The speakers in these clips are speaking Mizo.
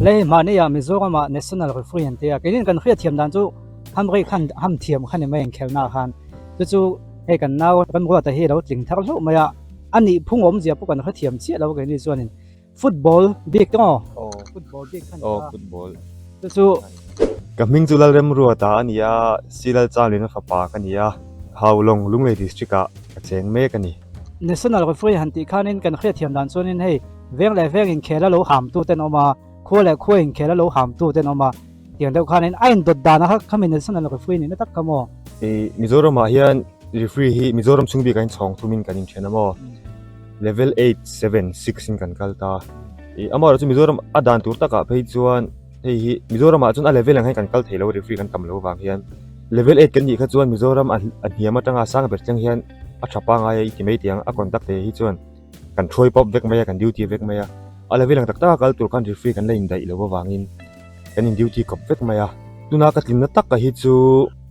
Lei mahnia Mizoramah National Referee an ti a, keinin kan hriatthiam dan chu hamri khan ham thiam kha ni mai inkhelhnaah khan chu chu hei kan nau Ramruata hi a lo tling thar hlauh mai a, a nih phung awmzia pawh kan hrethiam chiah lo keini chuanin Football bik te maw? Aw. Football bik kha ni Aw a. football. Chu chu. Ka hming chu Lalremruata a ni a, Silal Changlina fapa ka ni a, Haulawng Lunglei District ah ka cheng mek a ni. National Referee han tih khanin kan hriatthiam dan chuanin hei veng leh veng inkhel a lo hamtu ten awm a, khua leh khua inkhel a lo hamtu ten awm a, tiang deuh khanin a indawt dan a kha khami National Referee nihna tak kha maw? I Mizoramah hian Referee hi Mizoram chhung bikah hian chhawng thumin kan inthen a maw? Level 8, 7, 6 in kan kal ta. I amaherawh chu Mizoram a dan tur takah phei chuan hei hi Mizoramah chuan a level ang hian kan kal thei lo referee kan tam lo vang hian. Level 8 kan nih kha chuan Mizoram a a hniam atanga a sang ber thleng hian a tha pangai a i ti mai tih ang a contact te hi chuan kan hruai pawp vek mai a kan duty vek mai a. A level ang tak taka kal tur khan referee kan la indaih lo avangin kan in duty kawp vek mai a. Tuna ka tlinna taka hi chu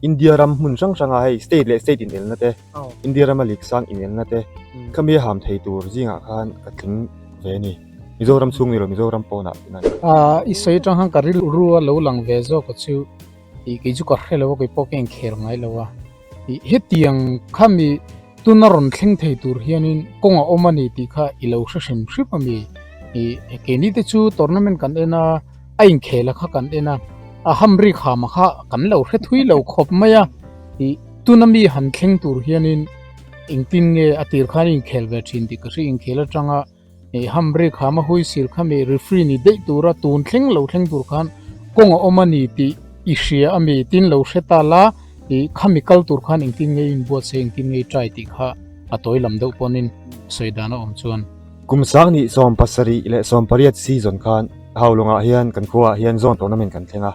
India ram hmun hrang hranga hei state leh state inelna te India rama lig sang inelna te khami a ham thei tur zingah khan ka tling ve a ni. Mizoram chhung ni lo Mizoram pawnah tih na a ni. I sawi atang khan ka rilru a lo lang ve zawk a chu ih kei chu ka hre lo a kei pawh ka inkhel ngai lo a ih hetiang khami tuna rawn thleng thei tur hianin kawng a awm a ni tih kha i lo hre hrim hrim a mi ih keini te chu tournament kan en a a inkhel a kha kan en a a hamri khama kha kan lo hre thui lo khawp mai a ih Tuna mi han thleng tur hianin engtin nge a tir khan inkhel ve thin tih ka hria, inkhel atanga ih hamri khama huisir kha mi referee ni daih tura tun thleng lo thleng tur khan kawng a awm a ni tih i hria a mi tin lo hre ta la ih khami kal tur khan engtin nge i inbuatsaih engtin nge i try tih kha a tawi lam deuh pawnin sawi dan a awm chuan. Kum sangni 70 leh 18 season khan Haulawngah hian kan khuaah hian zone tournament kan thleng a.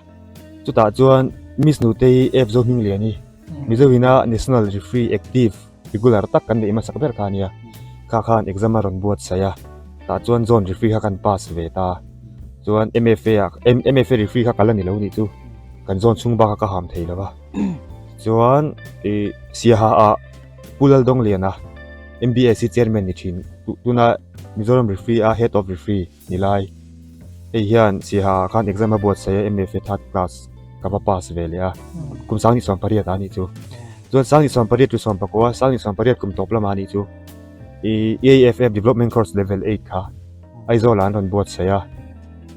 Chutah chuan Miss Nutei F Zohmingliani, Mizo ina National Referee Active regular tak kan neih hmasak ber kha a nia. Kha khan exam a rawn buatsaih a, tah chuan zone referee kha kan pass ve ta. Chuan MFA ah MFA referee kha ka la ni lo nih chu, kan zone chhung bak kha ka ham thei lo va. Chuan ih Siaha ah Pu Laldawngliana MBSC chairman ni thin tuna Mizoram referee a head of referee Ni lai, hei hian Siaha ah khan exam a buatsaih a MFA third class ka va pass ve leh a, kum sang ni 18 ah a nih chu. Chuan sang ni 18 tu 19, sang ni 18 kum tawp lamah a nih chu. I EAFF Development Course Level 8 kha Aizawl ah an rawn buatsaih a,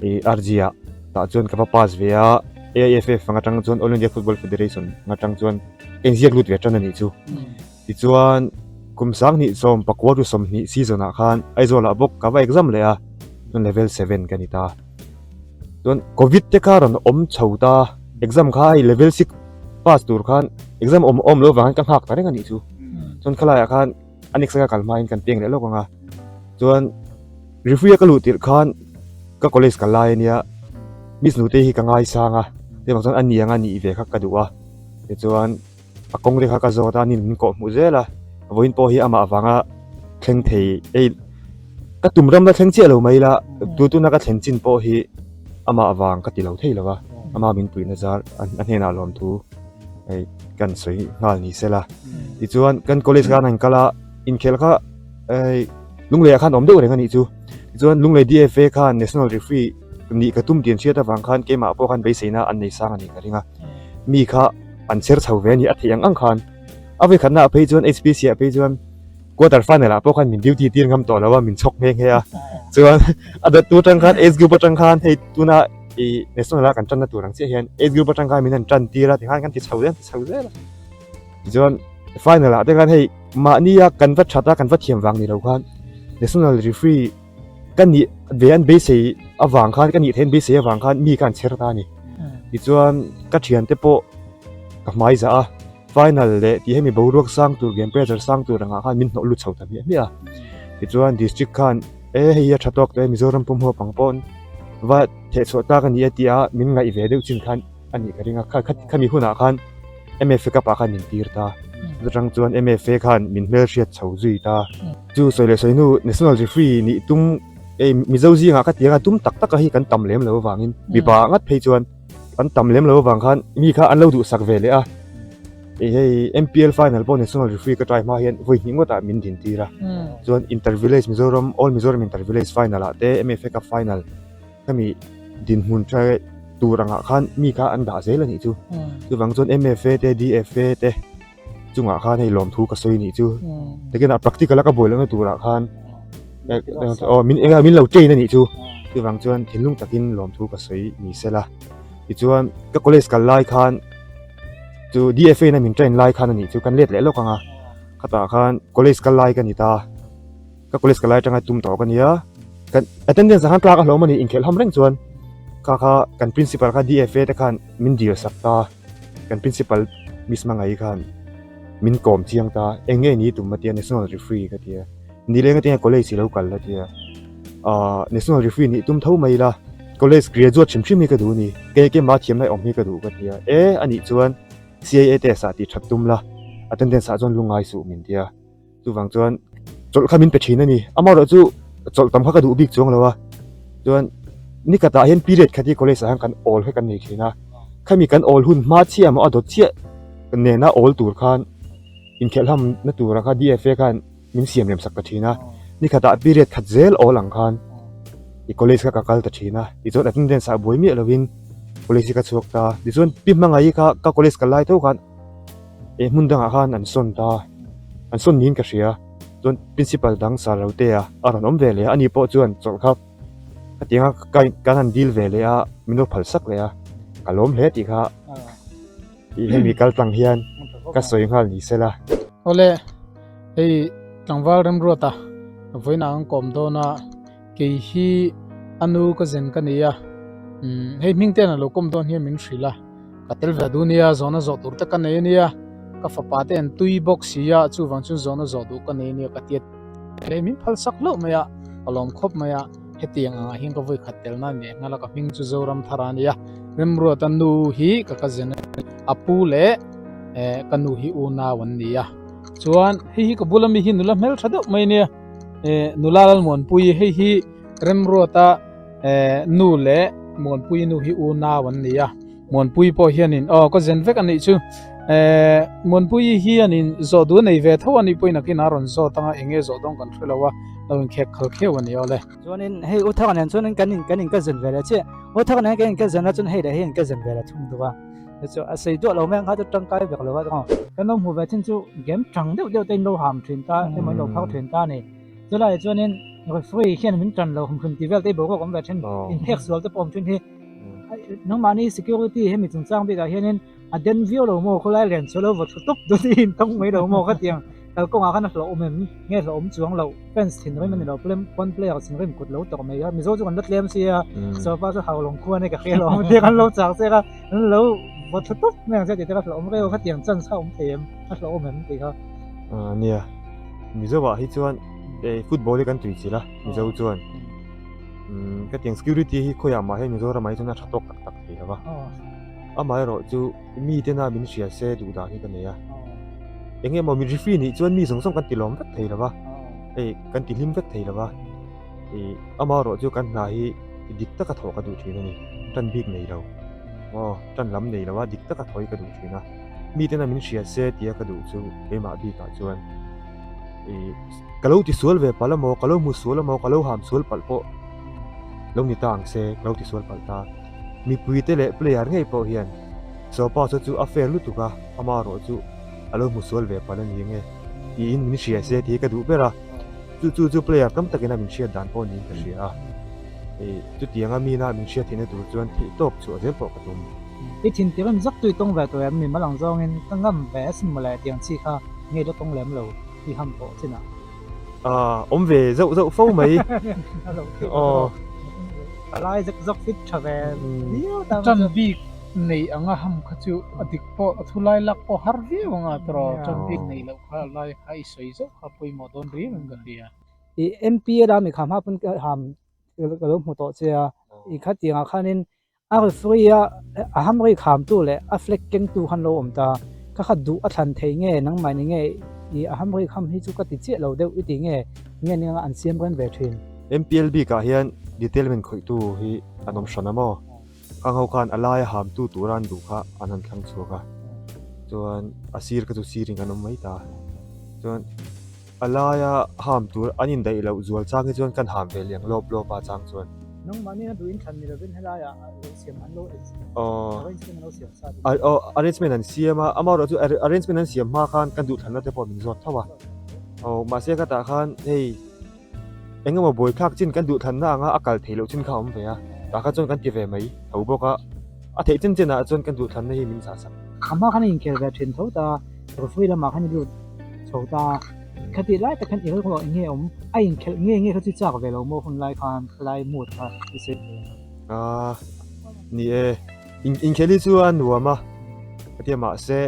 i RG ah tah chuan ka va pass ve a, AIFF ang atang chuan All India Football Federation ang atang chuan ka inziak lut ve tan a nih chu. Tichuan, kum 2019 tu 20 season ah khan Aizawl ah bawk ka va exam leh a, chuan level 7 ka ni ta. Chuan covid te kha rawn awm chho ta, exam kha hei level 6 pass tur khan exam awm awm loh vangin ka nghak ta reng a nih chu. Chuan khalaiah khan a next ka kal hmain kan peng leh lawk ang a. Chuan referee a ka luh tirh khan ka college kal lai ania, Miss Nutei hi ka ngaisang a, chuvang chuan a ni anga nih ve kha ka duh a. Tichuan. A kawng te kha ka zawt a, nin min kawh hmuh zel a, vawiin pawh hi amah avanga thleng thei ei ka tum ram la thleng chiah lo mai la, tu tuna ka thlen chin pawh hi amah avang ka ti lo thei lo a, amah min puihna zar a hnenah lawmthu hei kan sawi nghal ni se la. Tichuan kan college khan an kal a, inkhel kha hei Lunglei ah khan awm deuh reng a nih chu, tichuan Lunglei DFA khan National Referee nih ka tum tih an hriat avang khan keimah pawh khan beiseina an nei sang a nih ka ring a, mi kha an chher chho ve a ni a theih ang ang khan a vawi khatna ah phei chuan HPC ah phei chuan quarter final ah pawh khan min duty tir ngam tawh lo a min chhawk nghe nghe a chuan a dawt tu atang khan age group atang khan hei tuna ih national a kan tanna tur ang chiah hian age group atang khan min han tan tir a tikhan kan ti chho zel ti chho zel a tichuan final ah te khan hei mahni a kan va that a kan va thiam vang ni lo khan national referee ka nih ve an beisei avang khan ka nih theih an beisei avang khan mi kha an chher ta a ni tichuan ka thiante pawh ka hmai zah a final leh tih hemi boruak sang tur game pressure sang tur angah khan min hnawh lut chho ta hmiah hmiah a tichuan district khan e hei hi a tha tawk tawh e Mizoram pum huap ang pawn va thehchhuah tak a ni a tih a min ngaih ve deuh chin khan a nih ka ring a kha khami hunah khan MFA cup ah khan min tir ta chutang chuan MFA khan min hmelhriat chho zui ta chu sawi leh sawi hnu national referee nih tum ei Mizo zingah ka tiang a tum tak tak a hi kan tam lem lo avangin mipa ngat phei chuan an tam lem lo avang khan mi kha an lo duhsak ve leh a ih hei MPL final pawh national referee ka try hma hian vawi hnih ngawtah min din tir a chuan inter village Mizoram all Mizoram inter village final ah te MFA cup final. Hemi dinhmun tha tur angah khan mi kha an dah zel a nih chu. Chuvang chuan MFA te DFA te chungah khan hei lawmthu ka sawi nih chu. Takin a practical a ka buai lohna turah khan aw min eng min lo train a nih chu. Chuvang chuan thinlung takin lawmthu ka sawi ni sela. Tichuan ka college kal lai khan chu DFA na min train lai khan a nih chu kan let leh lawk ang a. Khatah khan college kal lai ka ni ta. Ka college ka lai atanga tum tawh ka nia. Kan attendance ah khan tlak a hlawm a ni inkhelh ham reng chuan kha kha kan principal kha DFA te khan min dil sak ta. Kan principal Miss Mangai khan min kawm chiang ta. Eng nge ni tum a tia national referee ka tia. Ni leng atinga college i lo kal a tia. Ahh national referee nih tum tho mai ila college graduate hrim hrim hi ka duh a ni. Kei keimah thiamna awm hi ka duh ka tia. E anih chuan CIA test ah tih that tum la attendance ah chuan lungngai suh min tia. Chuvang chuan chawlh kha min pe thin a ni. Amaherawh chu chawlh tam kha ka duh bik chuang lo a. Chuan nikhatah hian period khat hi college ah hian kan awl kha kan nei thin a. Khami kan awl hun hma chiah emaw a dawt chiah nena awl tur khan inkhelh hamna tura kha DFA khan min siam rem sak ta thin a. Nikhatah period khat zel awl ang khan i college kha ka kal ta thin a. Tichuan attendance ah buai miah lovin college hi ka chhuak ta. Tichuan pi hmangaih kha ka college kal lai tho khan Eh hmun dangah khan an sawn ta, an sawn niin ka hria. Chuan principal dang sar lo te a, a rawn awm ve leh a, ani pawh chuan chawlh kha khatianga kan han dil ve leh a, min lo phal sak leh a, ka lawm hle tih kha tih hemi kal tlang hian ka sawi nghal ni se la. Awle, hei tlangval Remruata vawiinah an kawm dawn a. Kei hi a nu ka zen ka nei a, umm hei hming te an lo kawm dawn hian min hrilh a, ka tel ve duh nia, zawhna zawh tur te ka nei ania, ka fapa te an tui bawk si a, chuvang chuan zawhna zawh duh ka nei ania ka ti a, hei min phal sak hlauh mai a, ka lawm khawp mai a, hetiang angah hian ka vawi khat tel nan leh nghal a, ka hming chu Zoramthara a nia, Remruata nu hi ka ka zen a, a pu leh eh ka nu hi unau an ni a, chuan hei hi ka bula mi hi nula hmeltha deuh mai ania. eh nula Lalmuanpuii hei hi Remruata eh nu leh Muanpuii nu hi unau an ni a Muanpuii pawh hianin aw ka zen vek a nih chu eh Muanpuii hianin zawh duh a nei ve tho a nih pawhin nakin a rawn zawt anga eng nge zawh dawn kan hre lo a lo inkhek khal kheuh a ni awle. Chuanin hei U Thaka nen chuanin kan in kan in ka zen ve leh chiah U Thaka nen kan in ka zen a chuan hei leh hei in ka zen ve leh thung duh a chu chu a sei duah lo mai ang kha chu tangkai vek lo a aw kan lo hmuh ve thin chu game tang deuh deuh te in lo ham thin ta emaw in lo phak thin ta a ni chulaiah chuanin referee hian min tan lo hum tih vel te hi boruak awm ve thin inphek sual te pawh awm thin hi nangmahni security hemi chungchang bikah hianin A den viau lo maw khawlai lian chu lo va thu tawp dawt i intawng mai lo maw khatiang kalkawngah khan a hlawhawm em nge hlawhawm chuang loh fans thinrim a ni lo pawn player thinrim kut lo tawk mai a Mizo chu kan la tlem sia sofa chu Haulawng khua nei ka hria lo ang tiang an lo chak chek a an lo va thu tawp mai ang che tih te kha hlawhawm reuh khatiang chance kha a awm thei em a hlawhawm em tih kha. Nia Mizo ah hi chuan football hi kan tui chilh a Mizo chuan khatiang security hi khawiah mah hian Mizoram ah hi chuan a tha tawk tak tak thei lo va. Amaherawh chu mi tena min hria se duh dan hi ka nei a. Eng emaw mi referee nih chuan mi zawng zawng kan ti lawm vek thei lo va, hei kan ti hlim vek thei lo va. Ih amaherawh chu kan hna hi dik taka thawh ka duh thin a ni. Tan bik nei lo aw tan lam nei lo a dik taka thawh hi ka duh thin a. Mi tena min hria se tia ka duh chu keimah bikah chuan ih ka lo ti sual ve palh amaw ka lo hmu sual amaw ka lo ham sual palh pawh lo ni ta ang se ka lo ti sual palh ta. Mipuite leh player ngei pawh hian Sopa chu chu a fair lutuk a, ama erawh chu a lo hmu sual ve palh a ni nge tiin min hria se tih hi ka duh ber a, chu chu chu player tam takin a min hriat dan pawh niin ka hria a, ih chutianga mina min hriat theihna tur chuan theih tawp chhuah zel pawh ka tum. I thintir em zak tui tawng ve tawh em mi mal ang zawngin ka ngam ve asin mawle tiang chi kha nge la tawng lem lo i ham tawh chinah. Ah, awm ve zauh zauh fo mai. Aw. A lai zek zawk fit tha ve viau ta. Tan bik nei anga ham kha chu a dik pawh a thu lai lak pawh har viau anga tawrh tan bik nei loh kha a lai kha i sawi zauh kha pawimawh dawn riau in ka hria. I MPL a mi kha hma pawn ka ham ka lo hmu tawh che a, i khatiangah khanin A referee a a hamri khamtu leh a flag kengtu khan lo awm ta. Ka khat duh a thlan thei nge nangmah ni nge i a hamri kham hi chu ka ti chiah lo deuh i ti nge nge nia an siam reng ve thin. MPL bikah hian detail min khawihtu hi an awm hran a maw? Khang ho khan a laia hamtu tura an duh kha an han thlang chhuak a, chuan a sir kha chu sirin kan awm mai ta. Chuan a laia ham tur an indaih loh zual chang hi chuan kan ham ve liang lawp lawp a chang chuan. Nangmahni a duh inthlan ni lovin helaiah lo siam an lo arrangement an lo siam sa tih. Aw arrangement an siam a, amaherawhchu arrangement an siam hma khan kan duhthlanna te pawh min zawt tho a. Aw mahse ka tah khan hei eng emaw buaithlak chin kan duhthlanna anga a kal theih loh chin kha a awm ve a, tah kha chuan kan ti ve mai tho bawk a, a theih chin chinah chuan kan duhthlanna hi min zah sak. A hma khan a inkhel ve thin tho ta, referee lamah khan i lut chho ta. Khatih lai tak khan i rilru ah enge awm? A inkhelh nge nge kha chu chak ve lo maw hun lai khan khalai mood kha i sawi thei ang. Aaa ni e, inkhelh hi chu a nuam a, ka tia mahse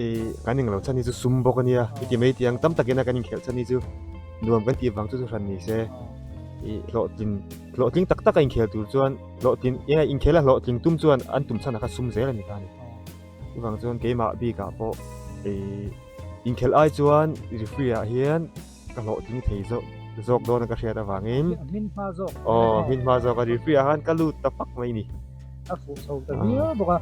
i kan englo chhan hi chu sum bawk a nia i ti mai tih ang tam takin a kan inkhelh chhan hi chu nuam kan tih vang chu chu hran ni se i hlawhtlin hlawhtling tak tak a inkhel tur chuan hlawhtlin enge inkhel a hlawhtling tum chuan an tum chhan ah kha sum zel a ni ta a ni. Chuvang chuan keimah bikah pawh i. Inkhelh ai chuan referee ah hian ka hlawhtling thei zawk zawk dawn a ka hriat avangin Hmin hma zawk aw hmin hma zawk a referee ah khan ka lut ta fak mai ni. A fuh chho ta viau bawk a.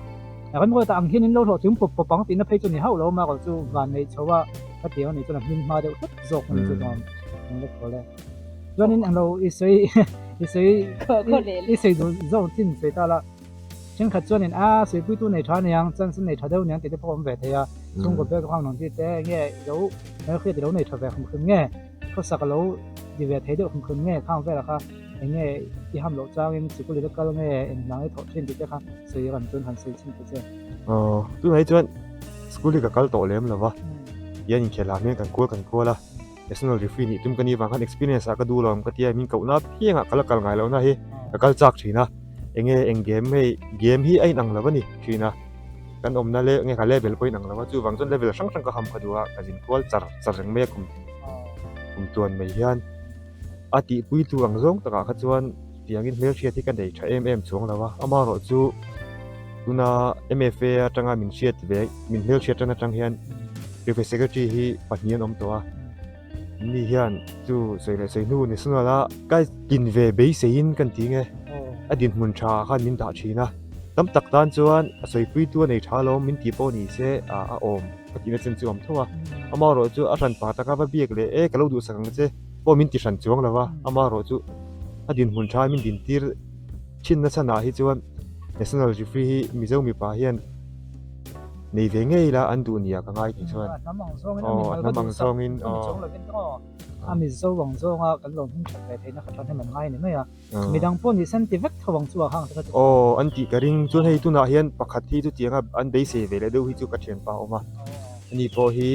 Kan ruat ang hian in lo hlawhtling pawp pawp ang tihna phei chu ni hauh lo a, chu van neih chho a ka ti ang a nih chuan a hmin hma deuh hlek zawk a ni chu chuan ang lek tawh le. Chuanin englo i sawi i sawi i sawi duh zawk chin sawi ta la. Thenkhat chuanin a suipuitu nei tha niang, chance nei tha deuh niang tih te pawh a awm ve thei a. Chhungkaw background ang chi te nge i lo hmelhriat i lo nei tha ve hrim hrim nge, khawsak a lo ti ve thei deuh hrim hrim nge khang velah kha eng nge i ham loh changin sikul i la kal nge eng hna i thawh thin tih te kha sawi ran chuan han sawi chhin ta che. Aw, tunah hi chuan school hi ka kal tawh lem lo va, tihian inkhelh ah hian kan kual kan kual a, national referee nih tum ka nih vang khan experience ah ka duh lo ang ka tia min kohna apiangah ka la kal ngai lohna hi ka kal chak thin a enge eng game hei game hi a inang lo a ni thin a kan awmna leh nge ka level pawh a inang lo a chuvang chuan level hrang hrang ka ham kha duh a ka zin kual char char reng mai a kum kum tluan mai hian a tihpui tu ang zawng takah kha chuan tiangin hmelhriat hi ka nei tha em em chuang lo a amaherawhchu tuna M_F_A atanga min hriat ve min hmelhriat tan atang hian Referee Secretary hi pahnih an awm tawh a, ni hian chu sawi leh sawi hnu national a ka tlin ve beiseiin kan ti nge a dinhmun tha ah khan min dah thin a, tam tak tan chuan a sawipuitu a nei tha alawm min tih pawh ni se ah a awm ka tihna chan chu a awm tho a, amaherawhchu a hran pa taka va biak leh e ka lo duhsak ang che pawh min ti hran chuang lo va, amaherawhchu a dinhmun tha min dintir thinna chhanah hi chuan national referee hi Mizo mipa hian. Nei ve ngei ila an duh nia ka ngai tih chuan. A hnam ang zawngin a mimal ka duh sak a mi chawng lovin aw a mizo ang zawnga kan lo hming that ve theihna kha than hem an ngai a ni mai a. Midang pawh ni sen ti vek tho ang chu a hang te kha chu. Aw an tih ka ring chuan hei tunah hian pakhat hi chutianga an beisei ve leh deuh hi chu ka thianpa a awm a. Ani pawh hi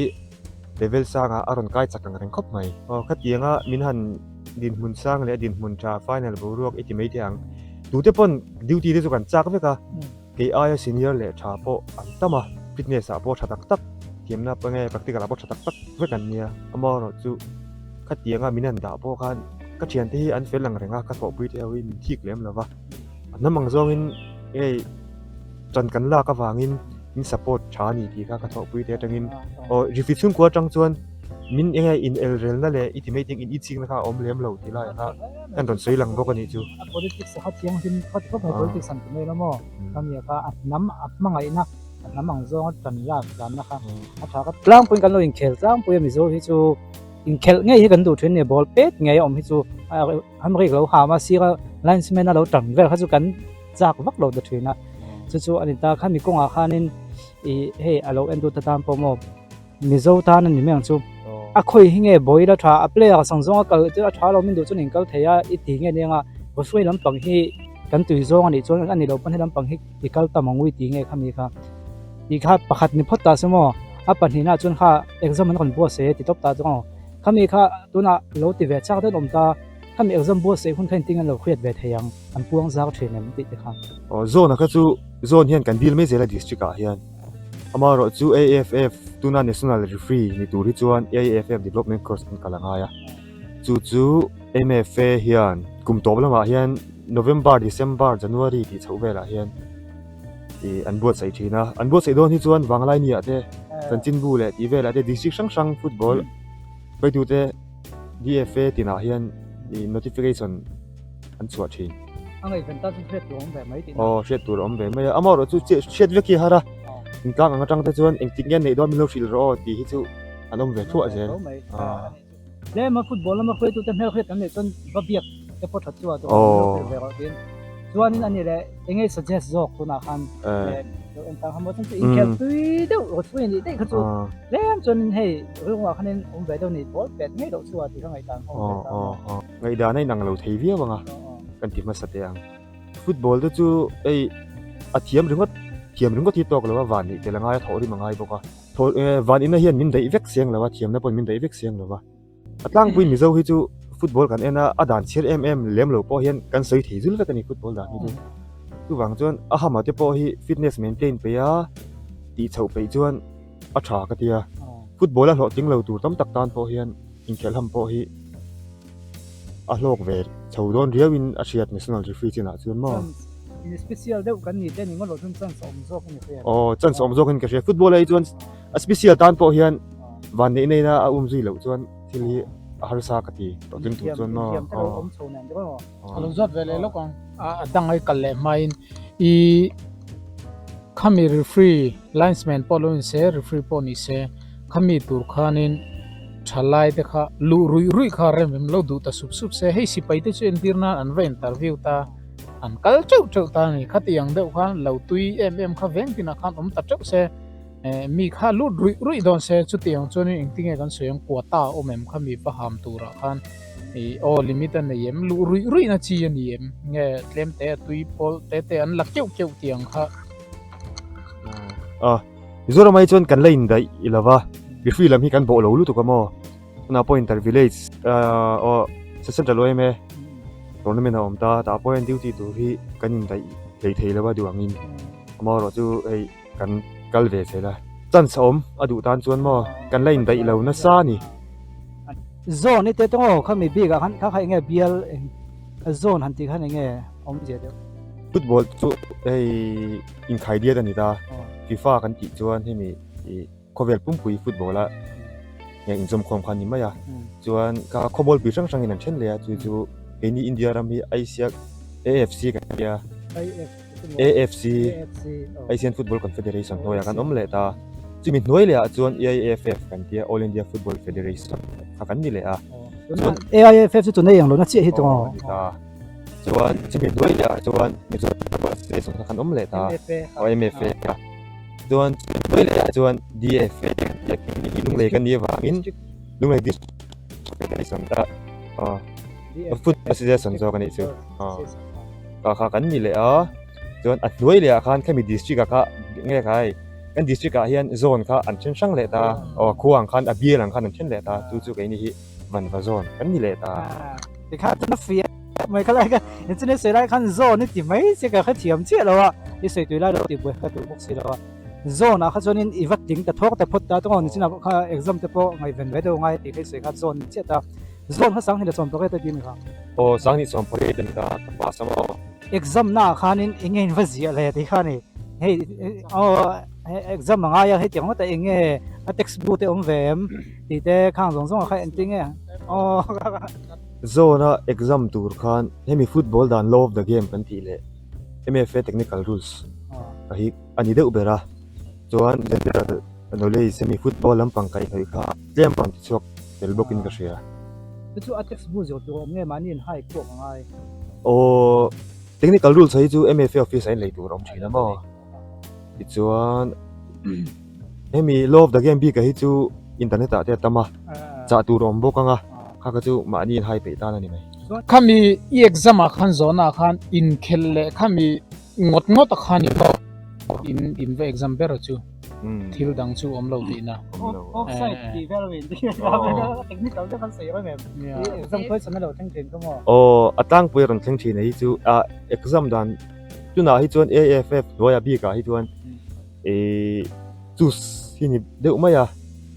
level sangah a rawn kai chak ang reng khawp mai. Aw khatianga min han dinhmun sang leh a dinhmun tha final boruak i ti mai teh ang. Tute pawn duty te chu kan chak vek a. Kei aia senior leh tha pawh an tam a, fitness ah pawh tha tak tak, thiamna pawh nge practical ah pawh tha tak tak vek an nia. Amaherawhchu khatianga min han dah pawh khan ka thiante hi an fel ang reng a, ka thawhpui te ho hi min thik lem lo va. A hnam ang zawngin hei ṭan kan lak avangin min support tha a ni tih kha ka thawhpui te atangin aw referee chhungkua atang chuan min enge in elrelna leh i ti mai tih in itsikna kha a awm lem lo tih laiah kha kan rawn sawi lang bawk a nih chu. A politics a kha thianghlim kha ti khawp mai politics an ti mai lo maw? Khami kha a hnam a hmangaihna a hnam ang zawnga tan lak danna kha a tha ka tlangpuiin kan lo inkhel tlangpui a Mizo hi chu inkhelh ngei hi kan duh thin a ni ball pet ngei a awm hi chu hamrik lo ham a sira linesman a lo tan vel kha chu kan chak vak lo ta thin a chu chu a ni ta khami kawngah khanin ih hei a lo en dut atan pawh maw Mizo tan a ni mai ang chu. A khawi hi nge bawi la tha, a player sang zawnga kal chu a tha lo min duh chuan in kal thei a, i ti nge nia Referee lampang hi kan tui zawng a nih chuan a ni lo pawn he lampang hi i kal tam ang ui ti nge khami kha. Tih kha pakhat ni phawt ta se maw, a pahnihna chuan kha exam an rawn buatsaih e ti tawp ta chu aw. Khami kha tunah lo ti ve chak dawn awm ta, khami exam buatsaih hun kha engtin an lo hriat ve thei ang, an puang zar thin em tih te kha. Aw zone a kha chu zone hian kan dil mai zel a district ah hian. Amaherawh chu AFF tuna National Referee ni tur hi chuan AFF Development Course an kal a ngai a. Chu chu MFA hian kum tawp lamah hian November, December, January tih chhoh velah hian ih an buatsaih thin a. An buatsaih dawn hi chuan Vanglaini ah te, Chanchinbu leh tih velah te district hrang hrang football hruaitute DFA tinah hian ih notification an chhuah thin. A ngaihven tan chu hriat tur a awm ve mai tih na. Aw hriat tur a awm ve mai a, amaherawh chu chiah hriat vek hi a har a, inkang ang atang te chuan engtik nge neih dawn min lo hrilh rawh aw tih hi chu an awm ve thuah zel. Tlem a football lama hruaitute hmel hriat kan neih chuan va biak. te pawh that chu a chuan min lo hrilh ve rawh tiin. Chuanin ani leh enge suggest zawk tunah khan lo en tang hamaw chuan chu inkhel tui deuh referee nih daih kha chu tlem chuanin hei rilruah khanin awm ve deuh ni pawl pet ngei loh chu a tih kha ngaihdan kha awm ve ta a. Ngaihdan a inang lo thei viau ang a kan ti hmasa teh ang. Football te chu hei a thiam ringawt thiam ringawt hi tawk lo a van nih tel a ngai a thawhrim a ngai bawk a. Thaw van ina hian min daih vek siang lo a thiamna pawhin min daih vek siang lo a. A tlangpui Mizo hi chu football kan en a, a dan chhiar em em lem lo pawh hian kan sawi thei zul vek a ni football dan hi chu. Chuvang chuan a hama te pawh hi fitness maintain peih a, tih chhoh peih chuan a tha ka ti a. Football a hlawhtling lo tur tam tak tan pawh hian inkhelh ham pawh hi a hlawk ve chho dawn riauin a hriat national referee chinah chuan maw. Special deuh kan ni te ni ngawt lo chuan chance a awm zawk in ka hria. Aw chance a awm zawk in ka hria. Football ah hi chuan a special tan pawh hian Vanneih neina a um zui loh chuan thil hi a harsa ka ti tawh tling tur chuan maw aw. A lo zawt ve leh lawk ang. A dang ai kal leh hmain i khami referee linesman pawh lo in se referee pawh ni se khami tur khanin thalai te kha luh ruih ruih kha rem em lo duh ta sup sup se hei sipai te chu entir nan an va interview ta an kal teuh teuh ta a ni khati ang deuh khan lo tui em em kha veng tinah khan awm ta teuh se. Eh mi kha lut ruih ruih dawn se chutiang chuanin engtinge kan sawi ang quota a awm em kha mi va ham turah khan ih aw limit a nei em luh ruih ruih na chi a ni em nge tlem te a tui pawl te te an la keuh keuh tih ang kha. A Mizoram ai chuan kan la indaih i lova referee lam hi kan bawh lo lutuk a maw tunah pawh inter village aw central yma tournament a awm ta tah pawh hian duty tur hi kan indaih hlei thei lo a duh angin amaherawhchu hei. Kan kal ve zel a. Chance a awm a duh tan chuan maw kan la indaih lo nasa a ni. Zone i te tawng aw khami bik ah khan kha kha enge bial eng zone han tih khan enge awmzia deuh. Football chu hei inkhai diat a ni ta. FIFA kan tih chuan hemi ih khawvel pumpui football a nge inzawmkhawm kha a ni mai a. Chuan kha khawmualpui hrang hrangin an then leh a chu chu keini India ram hi Asia AFC kan tia. AFC, Asian Football Confederation hnuaiah kan awm leh ta. Chumi hnuai lehah chuan AIFF kan tia, All India Football Federation kha kan ni leh a. Chuan AIFF chu tunei englo na chiah hi tawng aw. Ni ta. Chuan chumi hnuai lehah chuan Mizoram Football Association kha kan awm leh ta. MFA. Aw MFA kha. Chuan chumi hnuai lehah chuan DFA kan tia, keini hi Lunglei kan nih avangin Lunglei District Federation kha aw. Football Association zawk a nih chu. Aw. Ka kha kan ni leh a chuan a hnuai leh ah khan khami district ah kha nge khai kan district ah hian zone kha an then hrang leh ta aw khua ang khan a bial ang khan an then leh ta chu chu keini hi vanva zone kan ni leh ta. Tikhan chuan a fiah mai kha lai kha engtin i sawi lai khan zone i ti mai che ka hrethiam chiah lo a i sawi tui lai lo tih buai kha duh bawk si lo a zone ah kha chuanin i va tling ta thawk ta phawt ta tawng nichinah pawh kha exam te pawh ngaihven ve deuh ngai tih kha i sawi kha zone ni chiah ta. Zone kha Sanghnih leh Sawmpariat a ti mi kha. Aw Sanghnih Sawmpariat a ni ta, ka pass a maw? Exam na ah khanin eng nge in va ziah le tih kha a ni. Hei aw exam a ngai a hei tiang ngawt a eng nge a text book te awm ve em tih te khang zawng zawng ah kha engtin nge aw. Zone a exam tur khan hemi football dan law of the game kan tih leh MFA technical rules a hi a ni deuh ber a chuan general knowledge hemi football lampang kaihhnawih kha tlem rawn ti chhuak tel bawkin ka hria. Chu chu a text bu zawh tur a awm nge mahni in hai kuak a ngai. Aw technical rules hi chu MFA office ah in lei tur a awm thin a maw. Tichuan hemi law of the game bik ah hi chu internet ah te a tam a chah tur a awm bawk ang a kha kha chu mahni in hai peih tan a ni mai. Khami i exam ah khan zawhna ah khan inkhel leh khami ngawt ngawt a khan in in va exam ber chu. Thil dang chu awm lo tihna. Offside tih vel a in technical deuh kan sawi reng em? Exam question a lo thleng thin kha maw? Aw, a tlangpui a rawn thleng thin a hi chu a exam dan tunah hi chuan AIFF hnuaiah bikah hi chuan ih choose hi ni deuh mai a,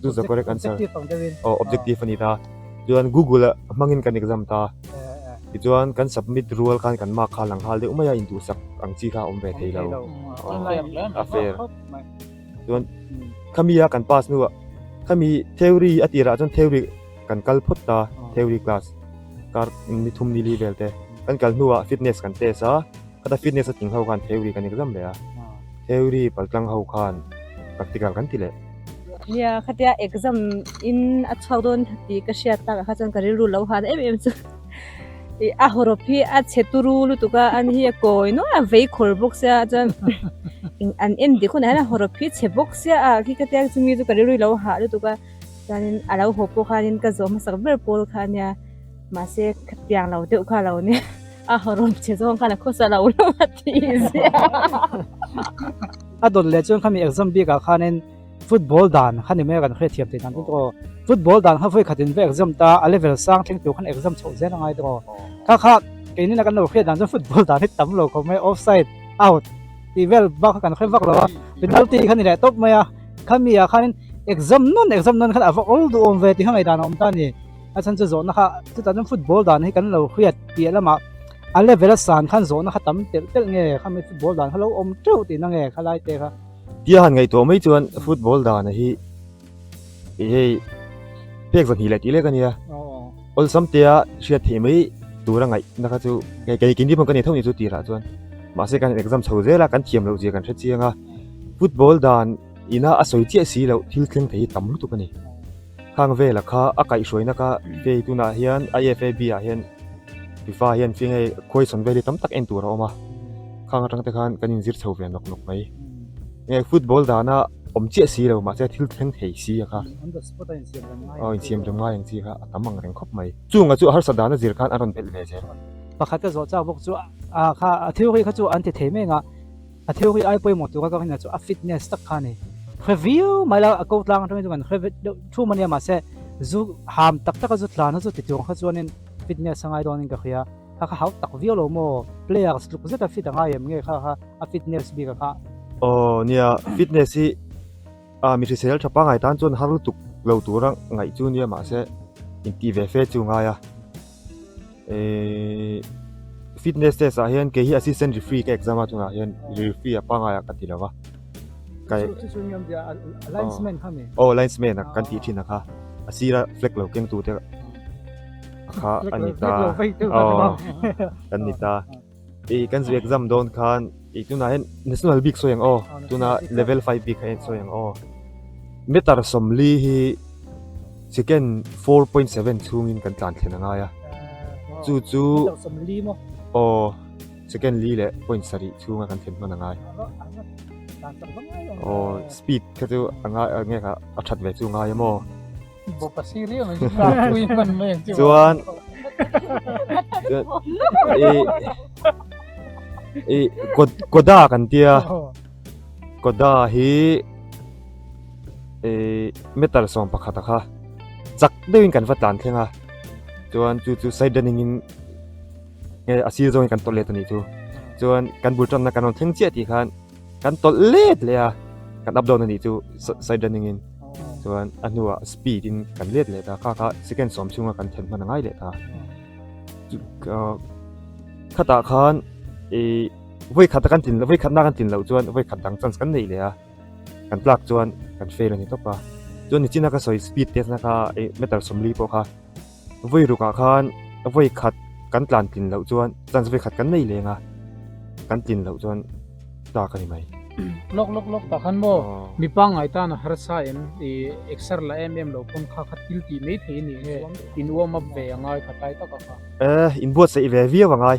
choose the correct answer. Objective ang deuhin. Aw, objective a ni ta. Chuan Google ah hmangin kan exam ta. Tichuan kan submit rual khan kan mark kha a lang nghal deuh mai a, induhsak ang chi kha a awm ve thei lo. A fair. Chuan khami a kan pass hnuah khami theory a tirah chuan theory kan kal phawt ta, theory class kar ni thum ni li vel te kan kal hnuah fitness kan test a, khata fitness a tling ho khan theory kan exam leh a, theory paltlang ho khan practical kan ti leh. Nia khatia exam in a chhuak dawn tih ka hriat takah kha chuan ka rilru lo han em em chu. I a hawrawp hi a chhe turu lutuk a an hi a kawi nuai a vei khawr bawk sia chuan an en dik hunah hian a hawrawp hi chhe bawk sia a khi ka tia chumi chu ka rilru lo hah lutuk a chuanin a lo haw pawh khanin ka zawh hmasak ber pawl kha ania mahse khatiang lo deuh kha lo nia a hawrawp chhe zawng khan a khawsa lo lo a tih zia. A dawt leh chuan khami exam bikah khanin Football dan kha ni mai a kan hrethiam thei dan chu tawh. Football dan kha vawi khatin va exam ta a level sang thleng tur khan exam chhoh zel a ngai tawh. Kha kha keini na kan lo hriat dan chuan football dan hi tam lo khawp mai offside, out tih vel bak kha kan hre vak lo a. Penalty kha ni leh tawp mai a. Khami ah khanin exam nawn exam nawn khan a va awl duhawm ve tih kha ngaihdan a awm ta a ni. A chhan chu zawhna kha chutah chuan football dan hi kan lo hriat piah lamah a level a san khan zawhna kha tam telh telh nge khami football dan kha lo awm teuh tihna nge khalai te kha. Tia han ngaihtuah mai chuan football dana hi hei pek zahnih leh tih lek a nia. Awlsam tea hriat theih mai tura ngaihna kha chu kei kei keini pawh ka nei tho ni chu tirah chuan mahse kan exam chho zel a kan thiam loh zia kan hre chiang a football dan ina a sawi chiah si loh thil thleng thei hi tam lutuk a ni. Khang vela kha a kaihhruaina kha hei tunah hian IFAB ah hian FIFA hian fing hei khuaisawn vel hi tam tak en tur a awm a khang atang te khan kan inzir chho ve nawk nawk mai nge football dana awm chiah si lo mahse thil thleng thei si a kha aw insiam rem ngai ang chi kha a tam ang reng khawp mai chunga chu a harsat dana zir khan a rawn belh ve zel mai. Pakhat ka zawh chak bawk chu a kha a theory kha chu an ti thei mek a. A theory ai pawimawh tura ka rinna chu a fitness tak kha a ni. Hre viau mai la a ko tlang atangin chu kan hre deuh thum a nia mahse zu ham tak taka zu tlan a zu ti tur kha chuanin fitness a ngai dawnin ka hria. Kha kha hau tak viau lo maw players tluk zeta fit a ngai em nge kha kha a fitness bik a kha. Aw nia fitness hi a mi hrisel tha pangai tan chuan har lutuk lo tura ngaih chu nia mahse intih ve fe chu ngai a. Ehh fitness test ah hian kei hi assistant referee ka exam a tunah hian referee a pangai a ka ti lo va kai linesman kha mi aw linesman a kan tih thin a kha a sira flag lo keng tu te kha a ni ta aw kan ni ta ih kan zu exam dawn khan ih tunah hian national bik sawi ang aw tuna level 5 bik kha sawi ang aw meter 40 hi second 4.7 chhungin kan tlan thlen a ngai a chu chu aw second li leh point sarih chhunga kan thlen hman a ngai aw speed kha chu a ngai nge kha a that ve chu ngai a maw Chuan i Koda kan tia Koda hi i meter 11 a kha chak deuhin kan va tlan thleng a chuan chu chu side running in nge a sir zawngin kan tawlh let a nih chu chuan kan bul tanna kan rawn thleng chiah tih khan kan tawlh let leh a kan up down a nih chu side running in chuan a hnuah speed in kan let leh ta kha kha second sawm chhunga kan then hman a ngai leh ta khatah khan ih vawi khat a kan tlin vawi khatna kan tlin loh chuan vawi khat dang chance kan neih leh a kan tlak chuan kan fail a ni tawp a chuan nichina ka sawi speed test na kha ih meter 40 pawh kha Vawi rukah khan vawi khat kan tlan tlin loh chuan chance vawi khat kan nei leng a, kan tlin loh chuan tlak a ni mai. Lawk lawk lawk tak khan maw mi pangngai tan a harsa em i exer la em em lo pawn kha kha thil tih mai thei a ni nge in warm up ve a ngai kha tlai tak a kha. Eh in buatsaih ve viau a ngai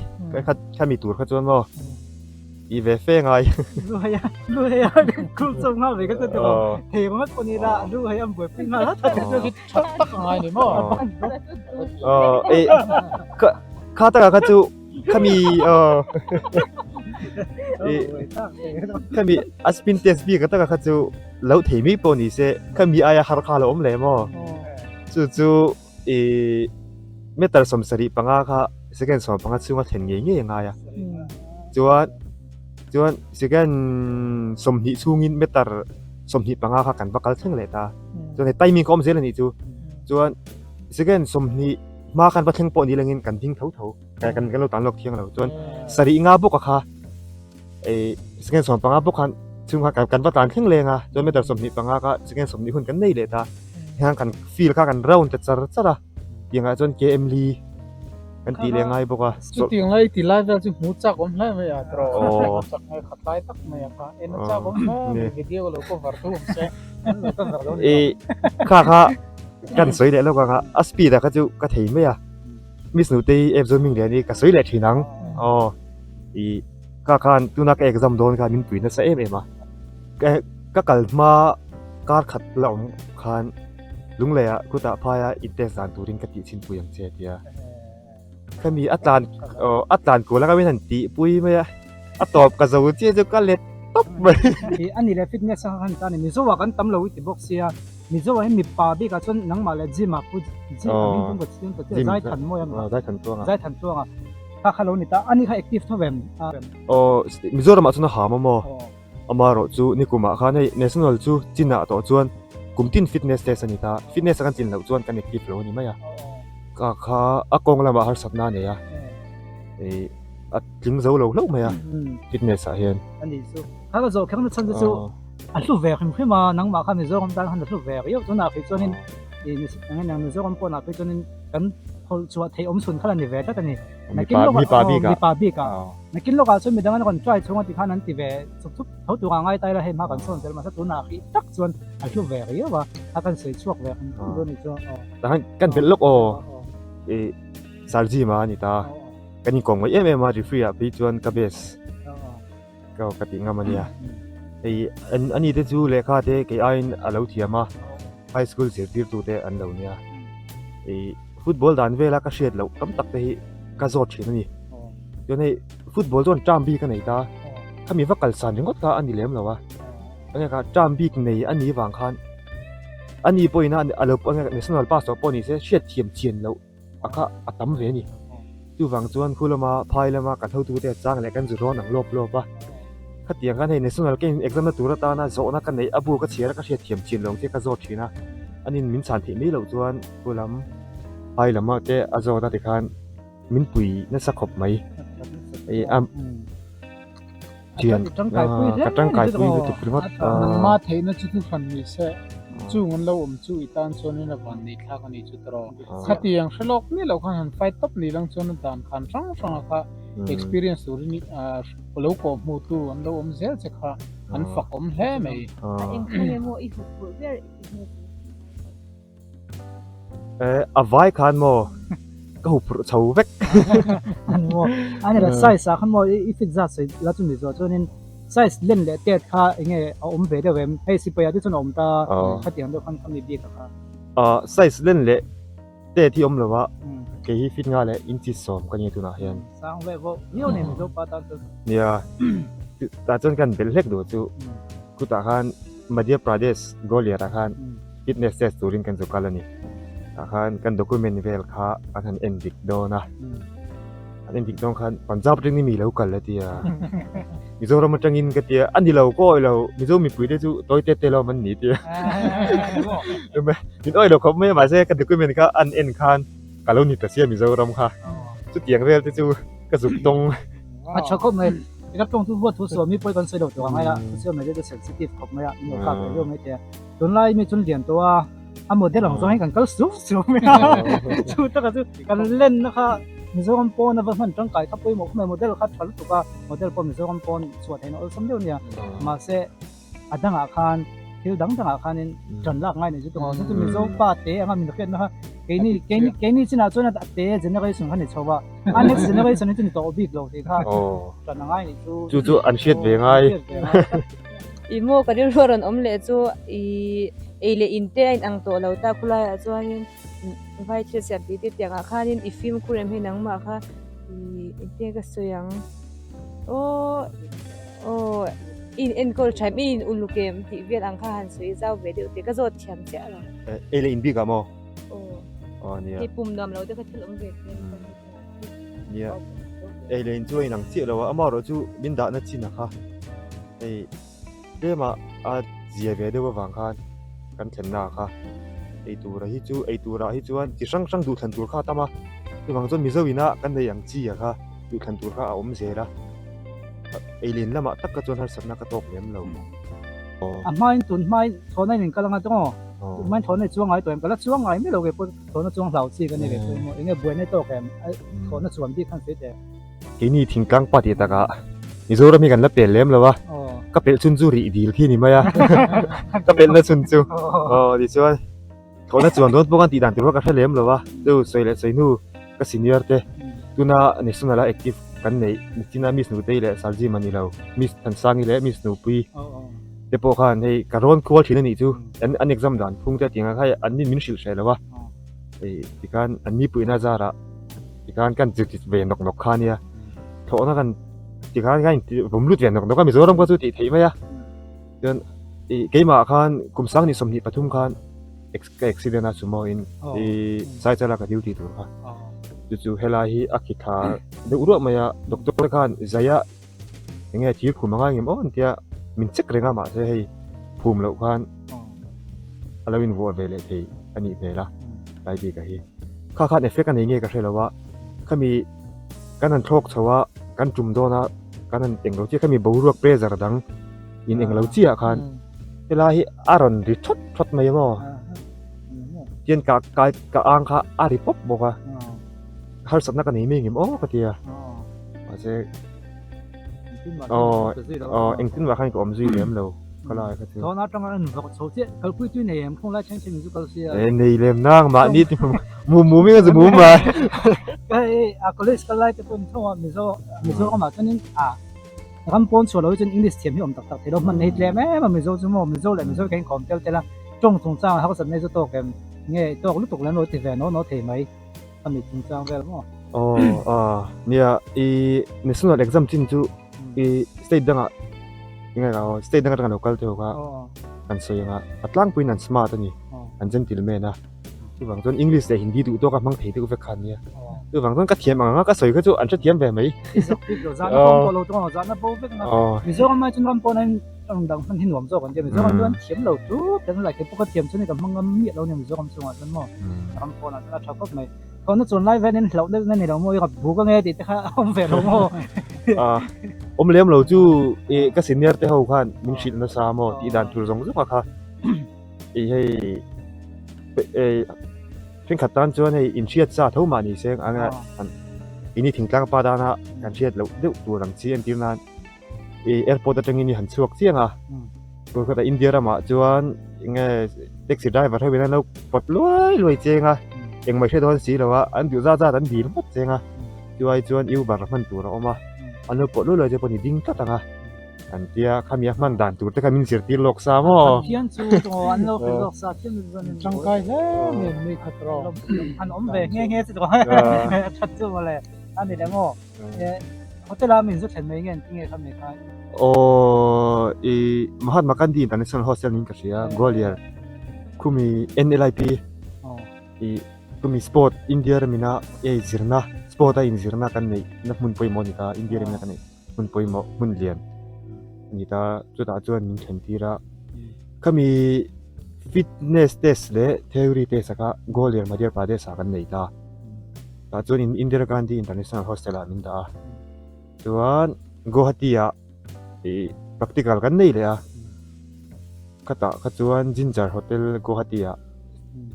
khami tur kha chuan maw. I ve fe ngai. Lu hei a, lu hei a, kul chauh nghal ve ka ti lo. Thei ringawt pawh ni la, lu hei an buaipui nghal hat hat. Chu tha tak a ngai ni maw? Aw, e, kha kha taka kha chu khami aw. E, khami a spin test bik taka kha chu lo thei mai pawh ni se, khami aia har kha lo awm leh maw? Chu chu I meter 75 kha second 15 chhunga thlen ngei ngei a ngai a chuan chuan second 20 chhungin meter 25 kha kan va kal thleng leh ta chuan hei timing kha awm zel a nih chu chuan second 20 hma khan va thleng pawh ni lengin kan ding tho tho kan kan lo tan lawk thiang lo chuan sarih nga bawk a kha ih second 15 bawk khan chhung khan kan va tlan thleng leng a chuan meter 25 kha second 20 hun kan nei leh ta. Hian kan field kha kan round ta char char a tiangah chuan KM Lee kan tih leh ngai bawk a. Chutiang lai ti lai vel chu hmu chak awm hle mai a tawh chak ngai khat lai tak mai a kha en a chak awm hle mai video lo cover tu awm se e kha kha kan sawi leh lawk a kha a speed a kha chu ka thei mai a. Miss Nutei F Zohmingliani ka sawi leh thin ang. Aw ih ka khan tuna ka exam dawn khan min pui nasa em em a. Ka kal hma kar khat la awm khan Lungleiah khutah phaia in test dan turin ka tih chhinpui ang che a ti a. Khami a tlan aw a tlan kual a ka min han tih pui mai a a tawp ka zo chiah chu ka let tawp mai. Ih a ni le fitness a khan ta ni Mizo ah kan tam lo i ti bawk sia Mizo ah hian mipa bik ah chuan nangmah leh gym ah pu gym ah min tum ka chiang ta chiah zai than mawi a zai than tluang a zai than tluang a kha kha lo ni ta a ni kha active tho em a aw Mizoram ah chuan a ham a maw Amaherawh chu nikumah khan hei National chu chinah tawh chuan kum tin fitness test a ni ta, fitness a kan chin loh chuan kan active lo a ni mai a, ka kha a kawng lamah harsatna a nei a, ih a tling zo lo hlauh mai a fitness ah hian. A ni chu, kha ka zawh kherna chhan te chu a hlu ve hrim hrim a, nangmah kha Mizoram tan khan a hlu ve riau tunah phei chuanin ih Mizoram pawnah phei chuanin kan hawlh chhuah theih awm chhun kha la ni ve tlat a ni. Mipa mipa bikah. Mipa bikah. Nakin lawkah chuan midang an rawn try chhung a tikhan an ti ve chuk chuk tho tur a ngai ta ila hei hma kan sawn tel mahse tunah hrih tak chuan a hlu ve riau a, a kan sawi chhuak ve ang thung dawn a ni chu aw. Tahan kan belh lawk aw ih Sarji ma a ni ta kan inkawm ngaih em em a referee ah phei chuan ka best ka ka tih ngam a nia hei ani te chu lehkha te kei aiin a lo thiam a high school zirtirtu te an lo nia ih football dan vela ka hriat loh tam tak te hi ka zawt thin a ni chuan hei football chuan term bik a nei ta khami va kalsan ringawt kha a ni lem lo a enge kha term bik nei a nih vang khan a ni pawhin a a lo national pass tawh pawh ni se hriat thiam chian loh a kha a tam ve a ni chuvang chuan khu lama phai lama kan hotute a chang leh kan zu rawn ang lawp lawp a khatiang khan hei national ka in exam na tur atana zawhna ka neih a bu ka chhiar a ka hriat thiam chian lo ang che ka zawt thin a anin min chhan theih mai loh chuan khu lam phai lama te a zawt a tikhan min pui nasa khawp mai ih a thian ka tangkai pui lutuk ringawt a. Nangma theihna chu thu hran ni se chung an lo awm chu i tan chuanin a van nei thlak a ni chu tawh. Khatiang hre lawk miah loh khan han fight tawp ni lang chuan a dan khan hrang hrang a kha experience turin lo kawh hmu tu an lo awm zel che kha an fak awm hle mai. A eng kha nge maw i hmuh phurh ber i hmuh phurh. Eh a vai khan maw ka hu phurh chho vek. Ani maw ani la size ah khan maw i fit zat sawi la chu mi zawh chuanin size len leh tet kha enge a awm ve deuh em hei sipai ah te chuan a awm ta khatiang deuh khan khami bik a kha. Ah size len leh tet hi awm lo a kei hi fit nga leh inchi sawm ka nia tunah hian. Sang ve vawh viau nei mizo pa tan chuan. Nia tah chuan kan belh hlek duh chu khutah khan Madhya Pradesh Gwalior ah khan fitness test turin kan zu kal a ni. Tah khan kan document vel kha an han en dik dawn a. An en dik dawn khan Punjab atangin mi lo kal a ti a. Mizoram atangin ka ti a, a ni lo pawh lo, Mizo mipui te chu tawi te te lawm an ni ti a. Min awih lo khawp mai a mahse ka document kha an en khan ka lo ni ta sia Mizoram kha. Chutiang vel te chu ka zuk tawng. A tha khawp mai. I ka tawng chu huat thu sual mi pawh kan sawi lo tur ang ai a, social media te sensitive khawp mai a, in lo kap ve viau mai thei a. Tunlai mi chun lian tawh a, a model ang zawng hi kan kal sup sup mai a, chu taka chu kan lenna kha Mizoram pawn a va hman tangkai kha pawimawh khawp mai, model kha tha lutuk a, model pawh Mizoram pawn chhuah theihna awlsam deuh a nia, mahse a dangah khan thil dang dangah khanin tan lak ngai nei chu tung a, chu chu Mizo pa te anga min hriatna kha keini keini keini chinah chuan a te generation kha ni chho a, a next generation hi chu ni tawh bik lo tih kha tan a ngai nih chu. Chu chu an hriat ve ngai. I maw ka rilru a rawn awm leh chu i ei leh in te a inang tawh lo ta khulaiah chuanin vai thil siam tih te tiangah khanin i fimkhur em hei nangmah kha i engtin ka sawi ang aw aw i in enkawl tha em i in uluk em tih vel ang kha han sawi zau ve deuh teh ka zawt thiam chiah lo. Ei leh in bikah maw? Aw. Aw nia. Hei pum nuam lo te kha thil awm ve thei. Nia. Ei leh in chu a inang chiah lo a, amaherawh chu min dahna chin a kha. Hei tlema a zia ve deuh avang khan kan thlenna ah kha ei tura hi chu ei turah hi chuan chi hrang hrang duhthlan tur kha a tam a, chuvang chuan Mizo ina kan nei ang chi ah kha duhthlan tur kha a awm zel a, ei len lamah tak kha chuan harsatna ka tawk lem lo. A hmain tun hmain thlawhna in inkal anga tawng aw, tun hmain thlawhna i chuang ngai tawh em ka la chuang ngai miah lo kei pawh thlawhna chuang hlau chi ka ni ve pawh emaw enge buaina i tawk em thlawhna chuan bik khan sawi teh. Keini thingtlang pa tih takah Mizoram hi kan la pel lem lo a, ka pelh chhun chu rih dil khi ni mai a, ka pelhna chhun chu aw tichuan thlawhna chuan dawn pawh khan tih dan tur kha ka hre lem lo a, chu sawi leh sawi hnu. ka senior te tuna national a active kan neih nichina Miss Nutei leh Saljim a ni lo Miss Thansangi leh Miss Nupui te pawh khan hei ka rawn kual thin a nih chu an exam dan phung te tiang ang kha an ni min hrilh hreh lo a hei tikhan an ni puihna zarah tikhan kan zirtir ve nawk nawk kha ania thlawhna kan tikhan kan vawm lut ve nawk nawk a Mizoram kha chu tih theih mai a chuan ih keimah khan kum sang ni 23 khan ka accident a sumo in ih Saichala ka duty tur kha chu chu helai hi a khi thla deuh ruah mai a doctor te khan zaia enge thir khum anga engem aw an tia min check reng a mahse hei phum loh khan a lo invuah ve leh thei a nih hmel a tlai bik a hi kha khan effect a nei nge ka hre lo a khami kan han thlawk chho a kan tum dawn a kan han englo chiah khami boruak pressure dang in englo chiah khan helai hi a rawn ri thawt thawt mai maw tian ka ka ka ang kha a ri pawp bawk a harsatna ka nei mai ngem aw ka ti a mahse aw aw engtin mah khan ka awm zui lem lo ka lai kha chu Thawn atanga an vawk chho chiah kalpui tui nei em khung lai thleng thleng chu kal sia e nei lem nang mahni ti mu mu mi chu mu ma ka hei a college kal lai te pawhin thawng a Mizo Mizoramah chuanin a ram pawn chhuah lo hi chuan English thiam hi awm tak tak thei lo hman hi tlem em a Mizo chu maw Mizo leh Mizo kan inkawm tel tel a tawng chungchang harsat nei chu tawk em nge tawk lutuk lem lo ti ve naw naw thei mai a mi chungchang vel maw. Aw a nia i national exam chin chu i state dangah enge aw state dang atanga lo kal te ho kha an sawi anga a tlangpuiin an smart a ni an gentleman a chuvang chuan English leh Hindi duh tawk a hmang thei deuh vek kha a nia chuvang chuan ka thiam ang anga ka sawi kha chu an hrethiam ve mai. Mizoram ai chuan ram pawh hian tawng dang hman hi nuam zawk an tia Mizoram chuan thiam lo chu kan la kei pawh ka thiam chuan ka hmang ngam miah lo a nia Mizoram chungah chuan maw ram pawnah chuan a tha khawp mai. Thawhna chuan lai venin hlauh deuh na ni lo maw i rap buk ange tih te kha a awm ve lo maw? Awm lem lo chu ih ka senior te ho khan min hrilh nasa maw tih dan tur zawng zawng a kha ih hei eh thenkhat tan chuan hei inhriat sa tho mah ni se anga ini thingtlang pa dana kan hriat loh deuh tur ang chi entir nan ih airport atangin i han chhuak chiang a Kolkata India ramah chuan enge taxi driver ho in an lo pawt luai luai cheng a engmah hre dawn si lo a an duh zat zat an dil ngawt cheng a chuai chuan uber hman tur a awm a an lo pawt luai luai che pawh ni ding tlat ang a an tia khami a hman dan tur te kha min zirtir lawk sa maw Pathian chu an lo hre lawk sa thiam tangkai hle mai an nei khat rawh an awm ve nghe nghe chu a that chu mawle a ni le maw Hotel a min zu thlen mai nge an ti nge kha mai kha. Aw i Mahatma Gandhi International Hostel niin ka hria Gwalior khumi NLIP i khumi sport India ramina ei zirna sport a inzirna kan neih na hmun pawimawh a ni ta India ramina kan neih hmun pawimawh hmun lian a ni ta chutah chuan min thlen tir a khami fitness test leh theory test a kha Gwalior Madhya Pradesh ah kan nei ta. Tah chuan in Indira Gandhi International Hostel ah min dah a chuan Guwahati ah ih practical kan nei leh a khatah kha chuan Ginger Hotel Guwahati ah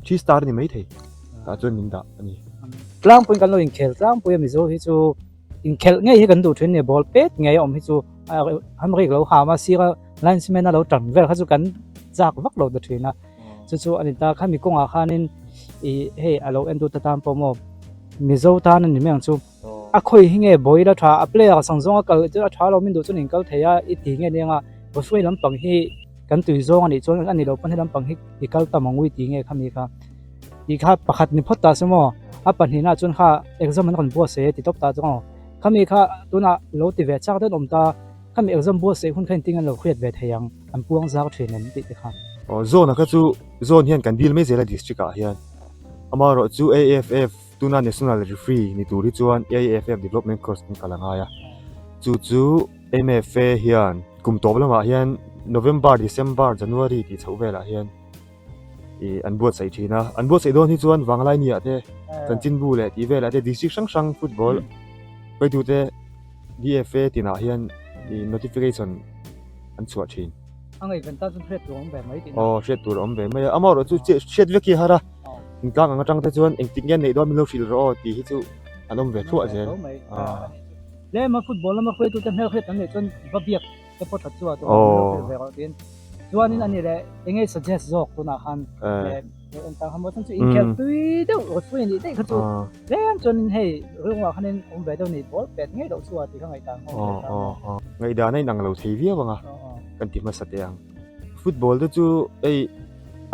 three star a ni maithei tah chuan min dah a ni. Tlangpuiin kan lo inkhel tlangpui a Mizo hi chu inkhelh ngei hi kan duh thin a ni ball pet ngei a awm hi chu hamrik lo ham a sira linesman a lo tan vel kha chu kan chak vak lo ta thin a. Chu chu a ni ta khami kawngah khanin ih hei a lo en duh ta tan pawh maw Mizo tan a ni mai ang chu a khawi hi nge bawi la tha a player sang zawng a kal chu a tha lo min duh chuan in kal thei a i ti nge nia Bawhruai lampang hi kan tui zawng a nih chuan a ni lo pawn he lampang hi i kal tam ang ui ti nge khami kha tih kha pakhat ni phawt ta se maw a pahnihna chuan kha exam an rawn buatsaih e ti tawp ta chu aw khami kha tunah lo ti ve chak dawn awm ta. Khami exam buatsaih hun kha engtin an lo hriat ve thei ang, an puang zau thin em tih te kha. Aw zone a kha chu zone hian kan deal mai zel a district ah hian amaherawh chu AFF tuna national referee ni tur hi chuan AFF development course kan kal a ngai a chu chu MFA hian kum tawp lamah hian November December January tih chhoh velah hian ih an buatsaih thin a an buatsaih dawn hi chuan vanglai ni ah te chanchinbu leh tih velah te district hrang hrang football hruaitute DFA tinah hian ih notification an chhuah thin. A ngaihven tan chuan hriat tur a awm ve mai tihna. Aw hriat tur a awm ve mai a amaherawh chu hriat vek hi a har a intlang ang atang te chuan engtik nge neih dawn min lo hrilh rawh aw tih hi chu an awm ve thluah zel. Tlema football lama hruaitute hmel hriat an neih chuan va biak te pawh that chu a tum a, min lo hrilh ve rawh tiin. Chuanin a ni leh eng nge suggest zawk tunah khan. En tang hamo chan chu inkhel tui deuh referee nih daih kha chu tlem chuanin hei rilruah khanin awm ve deuh ni ball pet ngei loh chu a tih kha ngaihdan ho ve ta a. Ngaihdan a inang lo thei viau ang a kan ti hmasa teh ang. Football te chu hei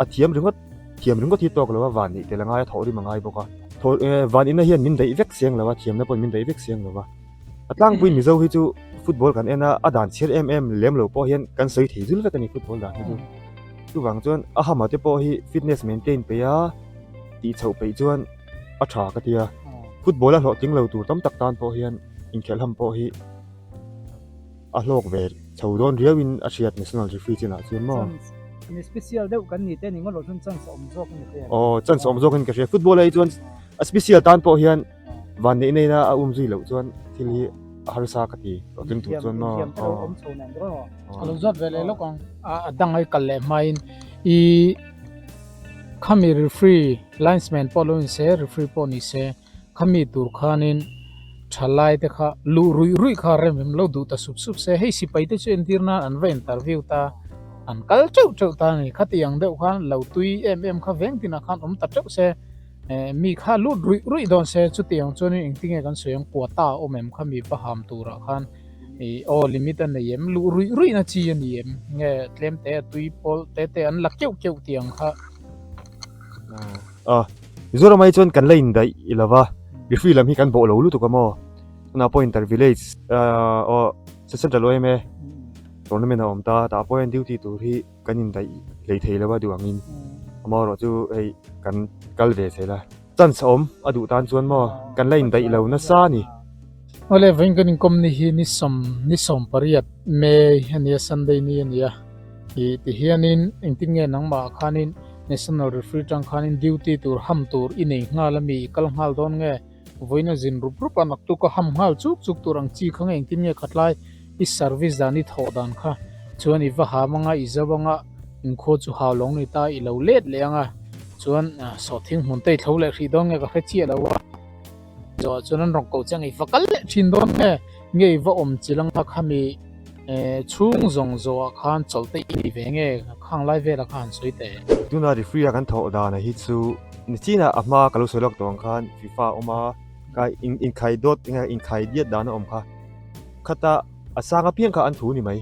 a thiam ringawt thiam ringawt hi tawk lo a van nih tel a ngai a thawh rim a ngai bawk a. Thawh van inna hian min daih vek siang lo a thiamna pawhin min daih vek siang lo a. A tlangpui Mizo hi chu football kan en a, a dan chhiar em em lem lo pawh hian kan sawi thei zul vek a ni football dan hi chu. Chuvang chuan a hama te pawh hi fitness maintain peih a, tih chhoh peih chuan a tha ka ti a. Football a hlawhtling lo tur tam tak tan pawh hian inkhelh ham pawh hi a hlawk ve chho dawn riau in a hriat national referee chinah chuan maw. Mi special deuh kan ni te ni ngawt lo chuan chance a awm zawk in ka hria. Aw chance a awm zawk in ka hria. Football ah hi chuan a special tan pawh hian Van neih neina a um zui loh chuan thil hi a harsa ka ti tawh tling tur chuan maw A lo zawt ve leh lawk ang. A dang ai kal leh hmain i khami referee linesman pawh lo in se referee pawh ni se khami tur khanin thalai te kha luh ruih ruih kha rem em lo duh ta sup sup se hei sipai te chu entir nan an va interview ta an kal teuh teuh ta a ni khati ang deuh khan lo tui em em kha veng tinah khan awm ta teuh se. Mi kha lut ruih ruih dawn se chutiang chuanin engtinge kan sawi ang quota a awm em kha mi va ham turah khan ih aw limit a nei em luh ruih ruih na chi a ni em nge tlem te a tui pawl te te an la keuh keuh tih ang kha. A Mizoram ai chuan kan la indaih i lo va referee lam hi kan bawh lo lutuk a maw tunah pawh inter village aw central yma tournament a awm ta tah pawh hian duty tur hi kan indaih hlei thei lo a duh angin amaherawh chu hei kan kal ve thei la chance a awm a duh tan chuan maw kan la indaih lo nasa a ni. Awle vawiin kan inkawm ni hi ni sawm ni sawm pariat May a nia Sunday ni a nia ih ti hianin engtin nge nangmah ah khanin National Referee tang khanin duty tur ham tur i nei nghal a mi i kal nghal dawn nge vawiin a zin rup rup a naktuk a ham nghal chuk chuk tur ang chi kha nge engtin nge khatlai I service dan i thawh dan kha chuan i va ham anga i zo anga inkhua chu hau lawng ni ta i lo let leh anga chuan sawhthing hmun te i thlo leh hrih dawn nge ka hre chiah lo a zawh chuan an rawn ko che ang i va kal leh thin dawn nge nge i va awm chilh anga khami chhung zawng zawhah khan chawlh te i nei ve nge khang lai velah kha han sawi teh. Tuna referee a kan thawh dan hi chu nichinah a hma ka lo sawi lawk tawh ang khan FIFA a awm a ka inkhai dawt inkhai diat dan a awm kha. Khata a sang apiang kha an thu ni mai.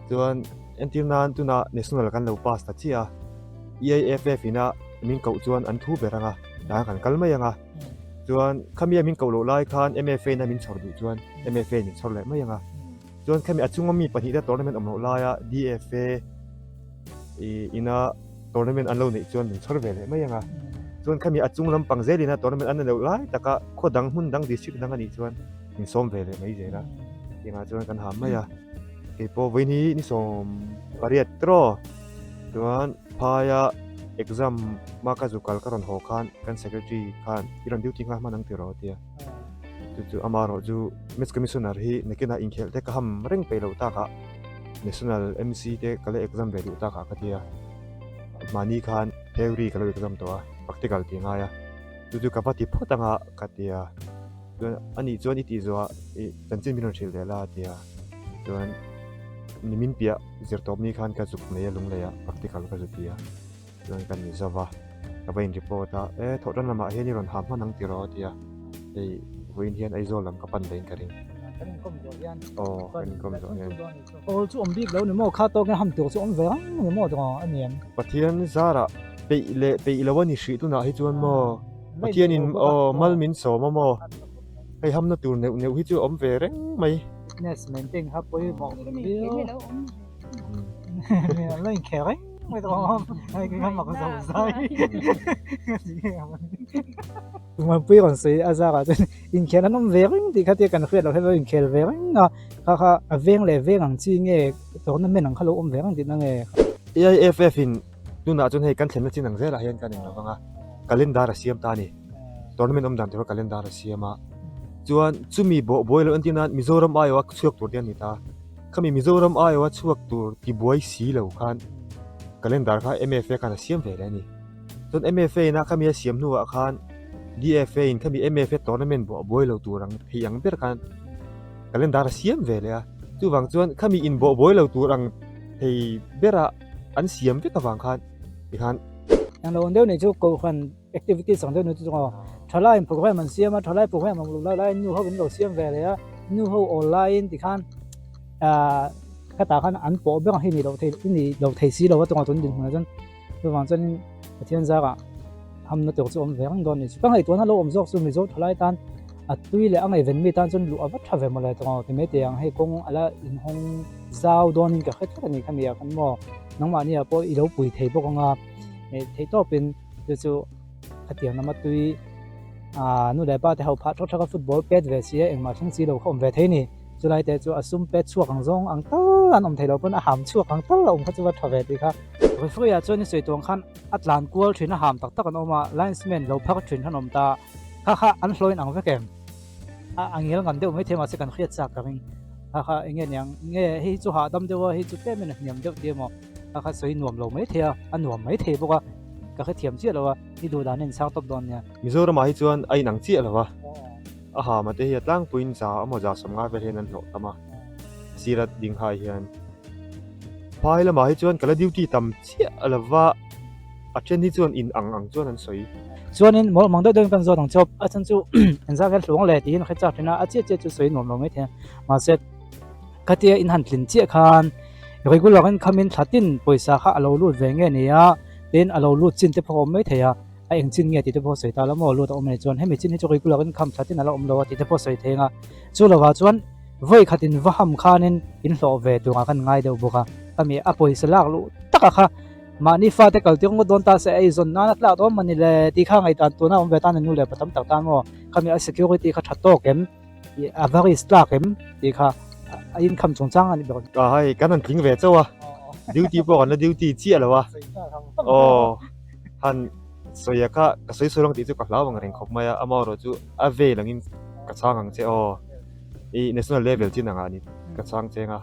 Chuan entir nan tuna national kan lo pass ta chiah a, EIFF ina min koh chuan an thu ber ang a, tlaiah kan kal mai ang a. Chuan khami a min koh loh lai khan MFA ina min chhawr duh chuan MFA in min chhawr leh mai ang a. Chuan khami a chunga mi pahnih te tournament awm loh laia DFA ina tournament an lo neih chuan min chhawr ve leh mai ang a. Chuan khami a chung lampang zelina tournament an neih loh lai taka khaw dang hmun dang district dang a nih chuan min sawm ve leh mai zel a tiangah chuan kan ham mai a keipawh vawiin hi ni 18 tiraw chuan phaia exam a ka zu kal ka rawn haw khan kan secretary khan i rawn duty nghal hman ang tiraw a ti a chu chu amaherawh chu match commissioner hi nakinah inkhelh te ka ham reng peih loh takah national M_C te ka la exam ve duh takah ka ti a mahni khan theory ka lo exam tawh a practical tih a ngai a chu chu ka va ti phawt anga ka ti a. Chuan anih chuan i tih zawhah ih chanchin min rawn hrilh leh la a ti a, chuan nimin piah zir tawp ni khan ka zuk mai a lunglei ah practical ka zu ti a, chuan ka ni zauh va, ka va in report a, e thawh tan lamah hian i rawn ha hman ang tiraw a ti a, hei vawiin hian Aizawl lam ka pan daih in ka ring. Kan inkawm zawh hian. Aw kan inkawm zawh hian. Awl chu awm bik lo ni maw, kha tawk in ham tur chu awm ve rang ni maw tiraw a ni em? Pathian zarah peih leh peih lo a ni hrih tunah hi chuan maw. Pathianin aw mal min sawm a maw? Hei hamna tur neuh neuh hi chu a awm ve reng mai. Fitness maintain kha pawimawh viau. An la inkhel reng mai tawh ang hei kha mak zo zai. Muanpui rawn sawi a zarah chuan inkhel an awm ve reng tih kha tia kan hriat loh hian lo inkhel ve reng a, kha kha a veng leh veng ang chi nge tournament ang kha lo awm ve reng tihna nge. AIFF in Tunah chuan hei kan thlenna chin ang zelah hian kan englo vang a, calendar a siam ta a ni. Tournament awm dan tur kha calendar a siam a. Chuan chumi bawh buai loh entir nan Mizoram aiawha chhuak tur te an ni ta. Khami Mizoram aiawha chhuak tur ti buai si lo khan calendar kha MFA khan a siam ve leh a ni. Chuan MFA ina khami a siam hnuah khan DFA in khami MFA tournament bawh buai lo tur ang thei ang ber khan calendar a siam ve leh a. Chuvang chuan khami inbawh buai lo tur ang thei berah an siam vek avang khan tikhan Englo ang deuh nih chu kohhran activities ang deuh nih chu chuan aw thalaiin program an siam a, thalai program ang luh lai laiin nu ho in lo siam ve leh a, nu ho awl laiin tikhan ah khatah khan an pawh ber ang hi ni loh thei i ni lo thei si lo a tawng a tun dinhmunah chuan chuvang chuanin Pathian zarah hamna tur chu awm ve reng dawn a ni chu. Ka ngaihtuahna lo awm zawk chu Mizo thalai tan a tui leh a ngaihven mi tan chuan luh a va tha ve mawle tawng aw ti mai teh ang hei kawng a la inhawng zau dawnin ka hre tlat a ni khami ah khan maw nangmahni ah pawh i lo pui thei bawk ang a theih tawpin chu chu khatiang lama tui ah nu leh pa te ho phah thak thak a football pet ve si a engmah thleng si lo kha awm ve thei a ni chulai te chu a sum pet chhuak ang zawng ang tal an awm thei lo pawn a ham chhuak ang tal a awm kha chu va tha ve tih kha referee ah chuan i sawi tuang khan a tlan kual thin a ham tak tak an awm a linesman lo phak thin an awm ta kha kha an hlawin ang vek em a a ngel ngam deuh maithei mahse kan hriat chak ka ring kha kha enge niang nge hei chu hahdam deuh a hei chu tlem in a hniam deuh tih emaw kha kha sawi nuam lo maithei a a nuam maithei bawk a ka hrethiam chiah lo a i duh dan in sang tawp dawn nia. Mizoramah hi chuan a inang chiah lo a, a hama te hi a tlangpuiin za emaw za sawmnga vel hian an hlawh tam a, sira ding hai hian phai lamah hi chuan ka la duty tam chiah lo va. A then hi chuan in ang ang chuan an sawi. Chuanin mawl mang deuh deuhin kan zawt ang chawp. A chhan chu engzah vel hluang le tiin hre chak thin a, a chiah chiah chu sawi nuam lo mai thei a. Mahse khatia in han tlin chiah khan regular in khamin thla tin pawisa kha a lo lut ve nge ni a, tin a lo lut chin te pawh a awm mai thei a, a eng chin nge tih te pawh sawi ta la maw lut a awm a nih chuan hemi chin hi chu regular in kham thla tin a la awm lo a tih te pawh sawi thei ang a. Chu lovah chuan vawi khatin va ham khanin in hlawh ve turah khan ngai deuh bawk a, khami a pawisa lak luh taka kha Mahni fate kal tir ngawt dawn ta se ei zawn nan a tlak dawn mawni le tih kha ngaihdan tuna awm ve tan a nu leh pa tam tak tan maw khami a security kha tha tawk em a va risk tlak em tih kha a income chungchang a ni ber. Ka hei kan han tling ve chauh a duty pawh kan la duty chiah lo a aw han sawi a kha ka sawi sawi ang tih chu ka hlau ang reng khawp mai a amaherawh chu a vel angin ka chhang ang che aw i national level chin angah ni ka chhang cheng a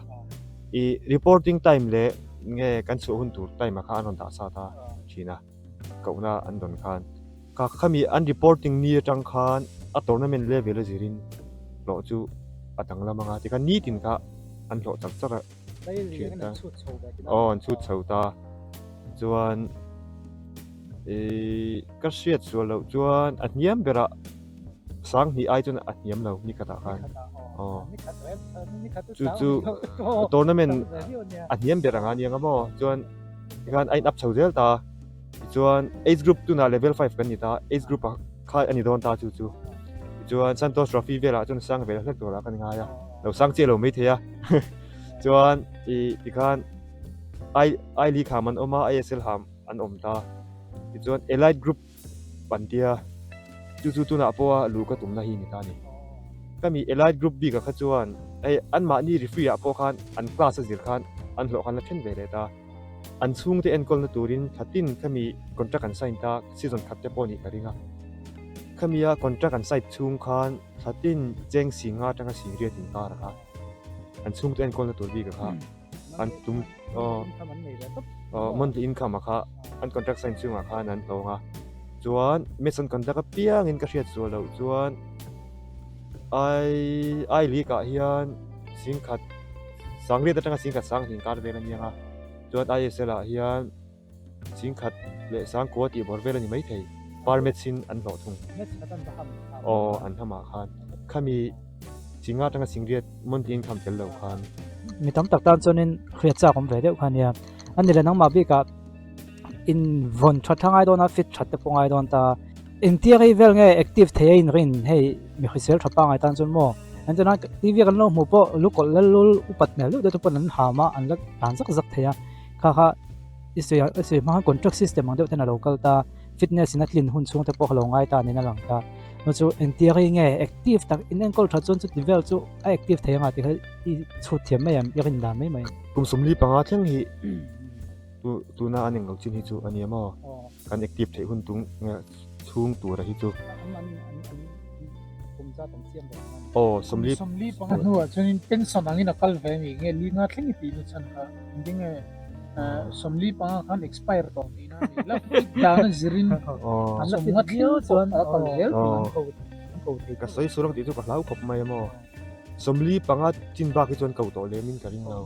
i reporting time leh Nge kan chhuah hun tur time ah kha an rawn dah sat a thin a, kohna an dawn khan. Ka khami an reporting ni atang khan a tournament level a zirin hlawh chu a danglam anga tikhan nitin kha an hlawh char char a thin ta. Aw an chhut chho ta. Chuan ih ka hriat sual loh chuan a hniam berah sang hnih ai chuan a hniam lo ni khatah khan aw chu chu tournament a hniam ber anga aniang a maw chuan tikhan a in up chho zel ta tichuan age group tunah level 5 kan ni ta age group ah kha a ni dawn ta chu chu tichuan Santosh Trophy velah chuan sang ve hlek turah kan ngai a lo sang chiah lo maithei a chuan ih tikhan I I league ham an awm a I_S_L ham an awm ta tichuan elite group Pan tia, chu chu tunah pawha lu ka tumna hi ni ta a ni. Ka mi Elite Group bikah kha chuan hei anmahni referee ah pawh khan an class a zir khan an hlawh khan la then ve leh ta. An chhungte enkawlna turin thla tin ka mi contract an sign ta season khat te pawh nih ka ring a. Khami a contract an sign chhung khan thla tin cheng sing nga atanga sing riat inkar a kha an chhungte enkawlna tur bikah kha an tum aw aw monthly income ah kha an contract sign chungah khan an hlawng a chuan match an conduct apiangin ka hriat sual loh chuan I I league ah hian singkhat sangriat atanga singkhat sang hnih inkar vel a ni ang a chuan I_S_L ah hian singkhat leh sangkua tih bawr vel a ni maithei par match in an hlawh thung aw an hamah khan khami Singa atanga singriat monthly income tel lo khan. Mi tam tak tan chuanin hriat chak awm ve deuh kha ania. A ni le nangmah bikah in vawn that tha ngai dawn a, fit that te pawh ngai dawn ta. Engtia rei vel nge active thei a in rin hei mi hrisel tha pangai tan chuan maw. An chuan a TV kan lo hmuh pawh lu kawlh lal lul upat hmel deuh deuh te pawn an ham a, an la tan zak zak thei a. Kha kha i sawi i sawi hma khan contract system ang deuh ten a lo kal ta. Fitness in a tlin hun chhung te pawh ka lo ngai ta niin a lang ta. Chu chu engtia rei nge active tak in enkawl tha chuan chuti vel chu a active thei anga tih kha i chhut thiam mai em i rin dan mai mai. Kum 40 panga thleng hi tu tuna an englo chin hi chu a nia maw kan active theih hun tung nge chhung tura hi chu. Aw 40. 40 panga hnuah chuanin pension angin a kal ve a ni nge li nga thleng i tih na chhan kha engtin nge 40 panga khan expire tawh tih na a ni la fit dan a zirin Aw. a sawm nga thleng chuan a kal zel tih an ko Ka sawi sual ang tih chu ka hlau khawp mai a maw. 45 chin bak hi chuan ko tawh lem in ka ring lo.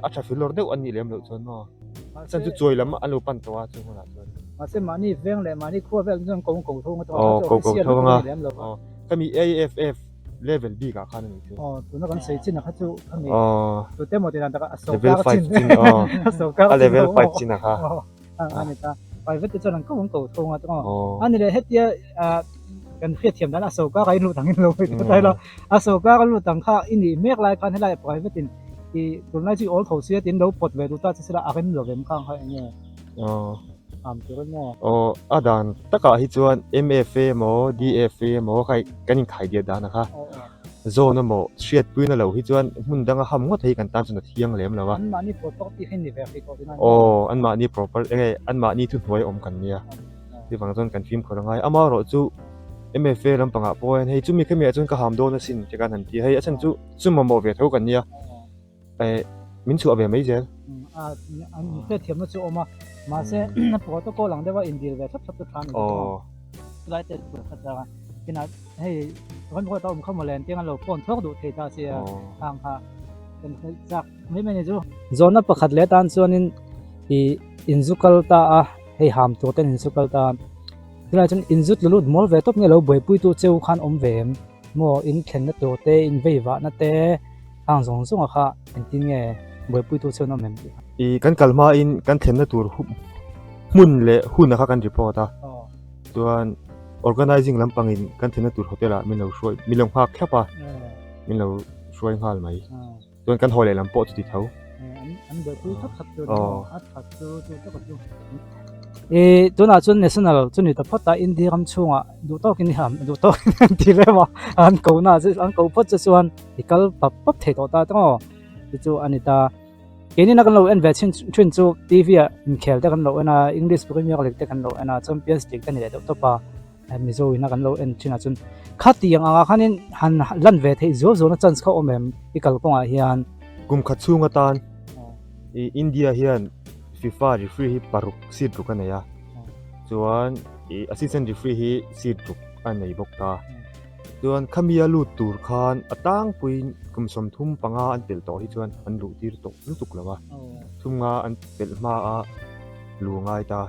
A tha filawr deuh an nih lem loh chuan maw. Chan chu chuai lam an lo pan tawh a chu hmunah chuan. Mahse mahni veng leh mahni khua vel chuan ko ko tho anga aw ko ko tho anga aw khami AFF level bik ah khan ani chu. Aw tuna kan sawi chin a kha chu khami aw tute maw ti dan taka a level sawrkar 5 chin chin aw a sawrkar a chin level ho 5 chin a kha aw ani ta private te chuan an ko an ko tho anga aw aw ani leh hetia kan hriatthiam dan a sawrkar a inlut ang in lo hei ta ila a sawrkar a lut ang kha i nih mek lai khan helai private in i tunlai chu i awl tho sia tiin lo pawt ve duh ta che sela a rem lo vem khang kha eng nge am tur emaw aw a dan takah hi chuan MFA emaw DFA emaw kha kan inkhai diat dan a kha zawn emaw hriatpuina lo hi chuan hmun danga ham ngawt hi kan tan chuan a thiang lem lo a anmahni property hi ni ve hrih tawh tina aw anmahni proper enge anmahni thuhnuai awm kan nia chuvang chuan kan fimkhur a ngai amaherawh chu MFA lampangah pawh hian hei chumi khami ah chuan ka ham dawn asin ti khan han ti a hei a chhan chu chu mamawh ve tho kan nia eh min chhuah ve mai zel. A an hriatthiamna chu a awm a mahse a protocol ang deuha indil ve thlap thlap chu tha a ni tawh a chulai te chu ka chak a tinah hei rawn ruat a awm kha mawle an tiang an lo phone thuak duh thei ta sia khang kha kan chak mai mai a ni chu. Zawhna pakhat leh atan chuanin ih inzu kal ta a hei ham tur ten inzu kal ta a chulai chuan inzu tlu lut mawl ve tawp nge lo buaipuitu cheu khan awm ve em maw in thlenna tur te in vei vahna te khang zawng zawng a kha engtin nge buaipuitu chuan awm em tih kha. Ih kan kal hmain kan thlenna tur hmun leh hun a kha kan report a chuan organizing lampangin kan thlenna tur hotel ah min lo hruai min lo nghak thlap a min lo hruai nghal mai. Chuan kan haw leh lam pawh chu ti tho. I tunah chuan national chu ni ta phawt a India ram chhungah duh tawkin i ham duh tawkin an ti rem a an ko na chu an ko phawt chu chuan i kal pap pap thei tawh ta tawng aw chu chu a ni ta keini na kan lo en ve thin thin chu T_V ah inkhel te kan lo en a English Premier League te kan lo en a Champions League te ni leh deuh tawp a. Mizo ina kan lo en thin ah chuan khatiang angah khanin han lan ve theih zual zualna chance kha awm em i kalkawngah hian. Kum khat chhung atan i India hian FIFA referee hi paruk seat ruk a nei a, chuan i assistant referee hi seat ruk a nei bawk ta. Chuan khami a lut tur khan a tlangpuiin kum 35 an pelh tawh hi chuan an luh tir tawh lutuk lo a, thum nga an pelh hma a lu ngai ta.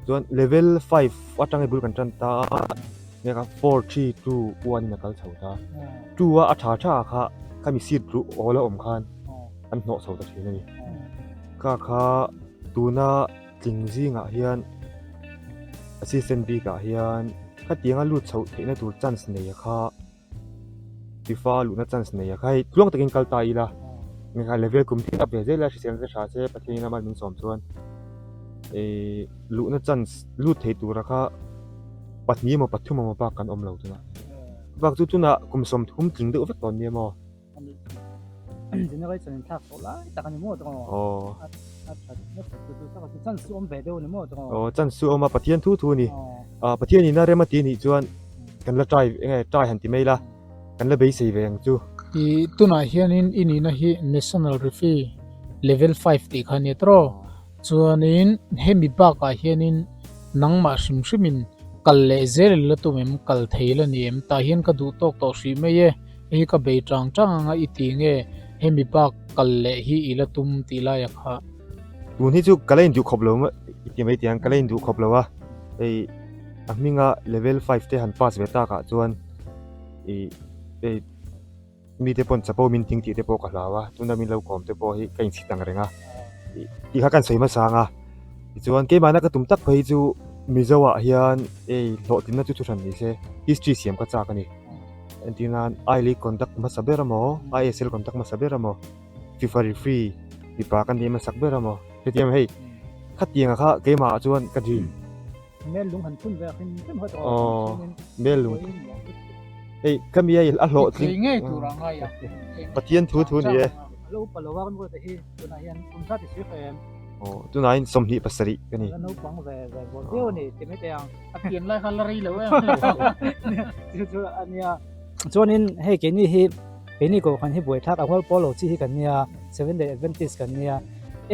Chuan level 5 atang i bul kan tan ta a, nge 4, 3, 2, 1 in a kal chho ta. 2 a a tha tha kha khami seat ruh awl a awm khan an hnawh chho ta thin a ni. Kha kha tuna tling zingah hian assistant bikah hian khatianga lut chhoh theihna tur chance nei a kha FIFA luhna chance nei a kha hei tluang takin kal ta ila nge level kum tin up ve zel a hrisel te tha se Pathian in a min sawm chuan ih luhna chance lut thei tura kha pahnih emaw pathum emaw bak kan awm lo tunah bak chu tunah kum 30 tling deuh vek tawh nia maw. Generation in thlak tawh lai tak a ni maw tawng aw. A that na that chu tak chu chance chu awm ve deuh a ni maw tawng aw chance chu awm a Pathian thu thu a ni ah Pathian in a rem a ti nih chuan kan la try enge try han ti mai la kan la beisei ve ang chu. I tunah hianin i nihna hi National Referee Level 5 tih kha a nia tawh. Chuanin hemi bakah hianin nangmah hrim hrimin kal leh zel i la tum em, kal thei la ni em? Tah hian ka duh tawk tawh hrih mai e, hei hi ka bei tang tang anga i ti nge hemi bak kal leh hi i la tum tih laia kha. Tun hi chu ka la induh khawp lo i ti mai tiang, ka la induh khawp lo a, hei a hminga level 5 te han pass ve takah chuan i hei. Mite pawn chapo min ting tih te pawh ka hlau a, tuna min lo kawm te pawh hi ka inchhit ang reng a, tih kha kan sawi hmasa ang a. Tichuan keimahna ka tum tak phei chu Mizo ah hian ei hlawhtlinna chu thuhran ni se history siam ka chak a ni. Entir nan I League conduct hmasa ber emaw, ISL conduct hmasa ber emaw, FIFA referee mipa ka nih hmasak ber emaw hetiang hei khatiang kha keimah ah chuan ka dream. Mel lung han phun ve hrim hrim hawt aw mel lung hei khami hei a hlawh tling thei ngei tur a ngai a Pathian thu thu ni e lo upa lo a kan ruat hi tunah hian kum tha ti si hrem aw tunah hian 27 ka ni la naupang ve ve vaw viau ani ti mai teh ang a pian lai kha la rei lo em chu chu ania chuanin hei keini hi Keini kohhran hi buaithlak a hual pawl lo chi hi kan nia, Seventh Day Adventist kan nia.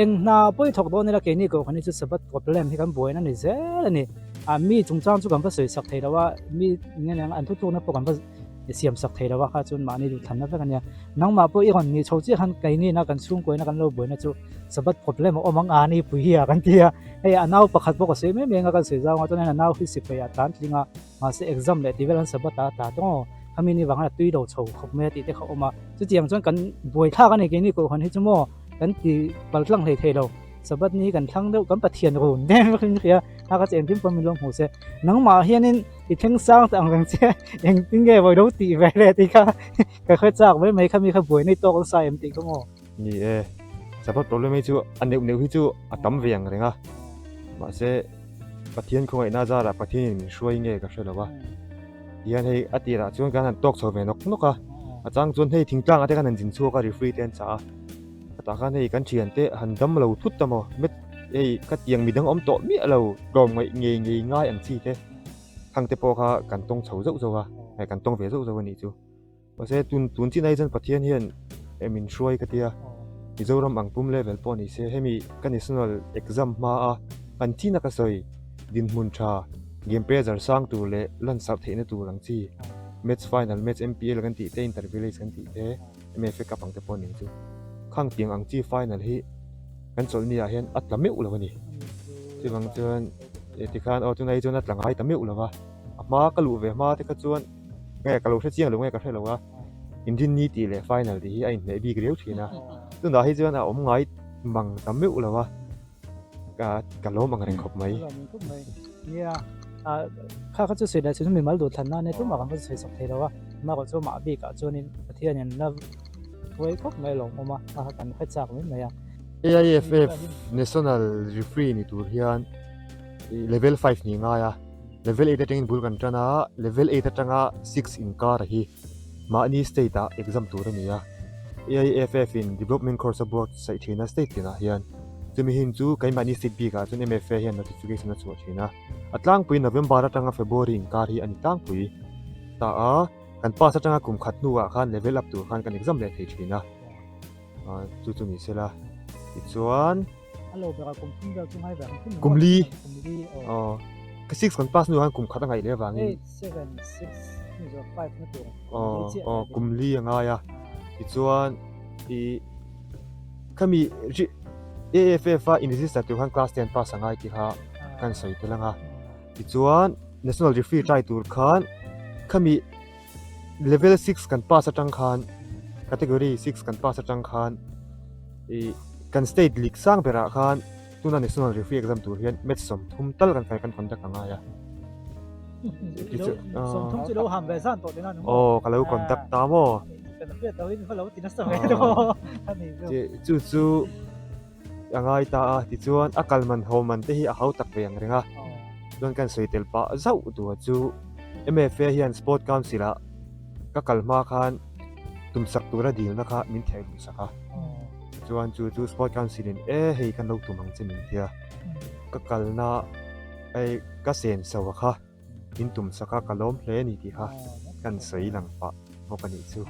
Eng hna pawh i thawk dawn ila keini kohhran hi chu Sabbath problem hi kan buaina ni zel a ni. Ah mi chungchang chu kan va sawi sak thei lo a, mi nge nia an thutlukna pawh kan va i siam sak thei lo a, kha chuan mahni duhthlanna vek a nia. Nangmah pawh i rawn nih chho chiah khan keini na kan chhungkuaina kan lo buaina chu Sabbath problem a awm ang a ni pui hi a kan ti a, hei a nau pakhat pawh ka sawi mai mai anga kan sawi zau ang a, chuan a nau hi sipai ah tlan tling a, mahse exam leh tih vel an Sabbath ah a tla tawng aw, khami ni vang hian a tui lo chho khawp mai a tih te kha a awm a, chutiang chuan kan buai thlak a ni keini kohhran hi chu maw kan ti pal tlang hlei thei lo, Sabbath ni hi kan thlang deuh kan Pathian run deuh vek in hria a ka che engkim pawh min lo hmu se, nangmah hianin i thleng sang ta ang reng che engtin nge vawi lo tih ve leh tih kha ka hre chak mai mai khami kha buai nei tawk nasa em tih kha maw. Ni e, Sabbath problem hi chu a neuh neuh hi chu a tam ve ang reng a, mahse Pathian khawngaihna zarah Pathianin min hruai nge ka hre lo a, tihian hei a tirah chuan kan han tawk chho ve nawk nawk a, a chang chuan hei thingtlang ah te khan han zin chhuak a referee te an chah a, tah khan hei kan thiante han dam lo thut ta maw, met hei ka tiang midang awm tawh miah lo tlawmngaih ngei ngei ngai ang chi te khang te pawh kha kan tawng chho zauh zauh a, hei kan tawng ve zauh zauh a nih chu. Mahse tun tun chin ai chuan Pathian hian eh min hruai ka tia, Mizoram ang pum level pawh ni se hemi ka national exam hma a kan chin a ka sawi dinhmun tha game pressure sang tur leh lansarh theihna tur ang chi match final match MPL kan tih te inter village kan tih te MFA cup ang te pawh ning chu khang tiang ang chi final hi kan chawlhni ah hian a tla meuh lo a ni. Chuvang chuan eh tikhan aw tunah hi chuan a tla ngai ta meuh lo va, a hma ka luh ve hma te kha chuan nge ka lo hre chiang lo nge ka hre lo a, inrinni tih leh final tih hi a inhmeh bik riau thin a, tunah hi chuan a awm ngai mang ta meuh lo a, ka ka lawm ang reng khawp mai. Nia, kha kha chu sawi leh chu mimal duh thlan nan e tumah kan va sawi sak thei lo a, amaherawh chu amah bikah chuanin Pathianin la hruai khawp mai lawmawm a, kha kha kan hre chak mai mai a. AIFF National Referee ni tur hian level 5 ni ngai a. Level 8 atangin bul kan tan a, level 8 atanga 6 inkar hi mahni state ah exam tur a ni a. AIFF in development course a buatsaih thin a state tinah hian. Chumi hin chu keimahni state bikah chuan MFA hian notification a chhuah thin a. A tlangpui November atanga February inkar hi a ni tlangpui ta a, kan pass atanga kum khat hnuah khan level up tur khan kan exam leh thei thin a. Chu chu ni sela tichuan. A lo berah kum thum vel chu ngai ve ang thum Kum li. Kum li aw. Ka 6 kan pass hnu khan kum khat a ngaih leh avangin. 8 7 6 hnu zawh 5 na tur. Aw aw kum li a ngai a. Tichuan i khami AFF a in register tur khan class 10 pass a ngai tih kha kan sawi tel ang a. Tichuan national referee try tur khan khami Level 6 kan pass atang khan category 6 kan pass atang khan i kan state league sang berah khan tuna national referee exam tur hian match 30 tal kan kai kan conduct a ngai a. 30 chu lo ham ve zan tawh tena aw ka lo conduct ta maw. Chu chu a ngai ta a tichuan a kal man haw man te hi a hau tak ve ang reng a chuan kan sawi tel pah zauh tur chu MFA hian sport council ah ka kal hma khan tumsak tura dilna kha min theh luh sak a chuan chu chu sport council in e hei kan lo tum ang che min tia ka kalna hei ka sen so a kha min tum sak a ka lawm hle a ni tih kha kan sawi lang pah bawk a nih chu.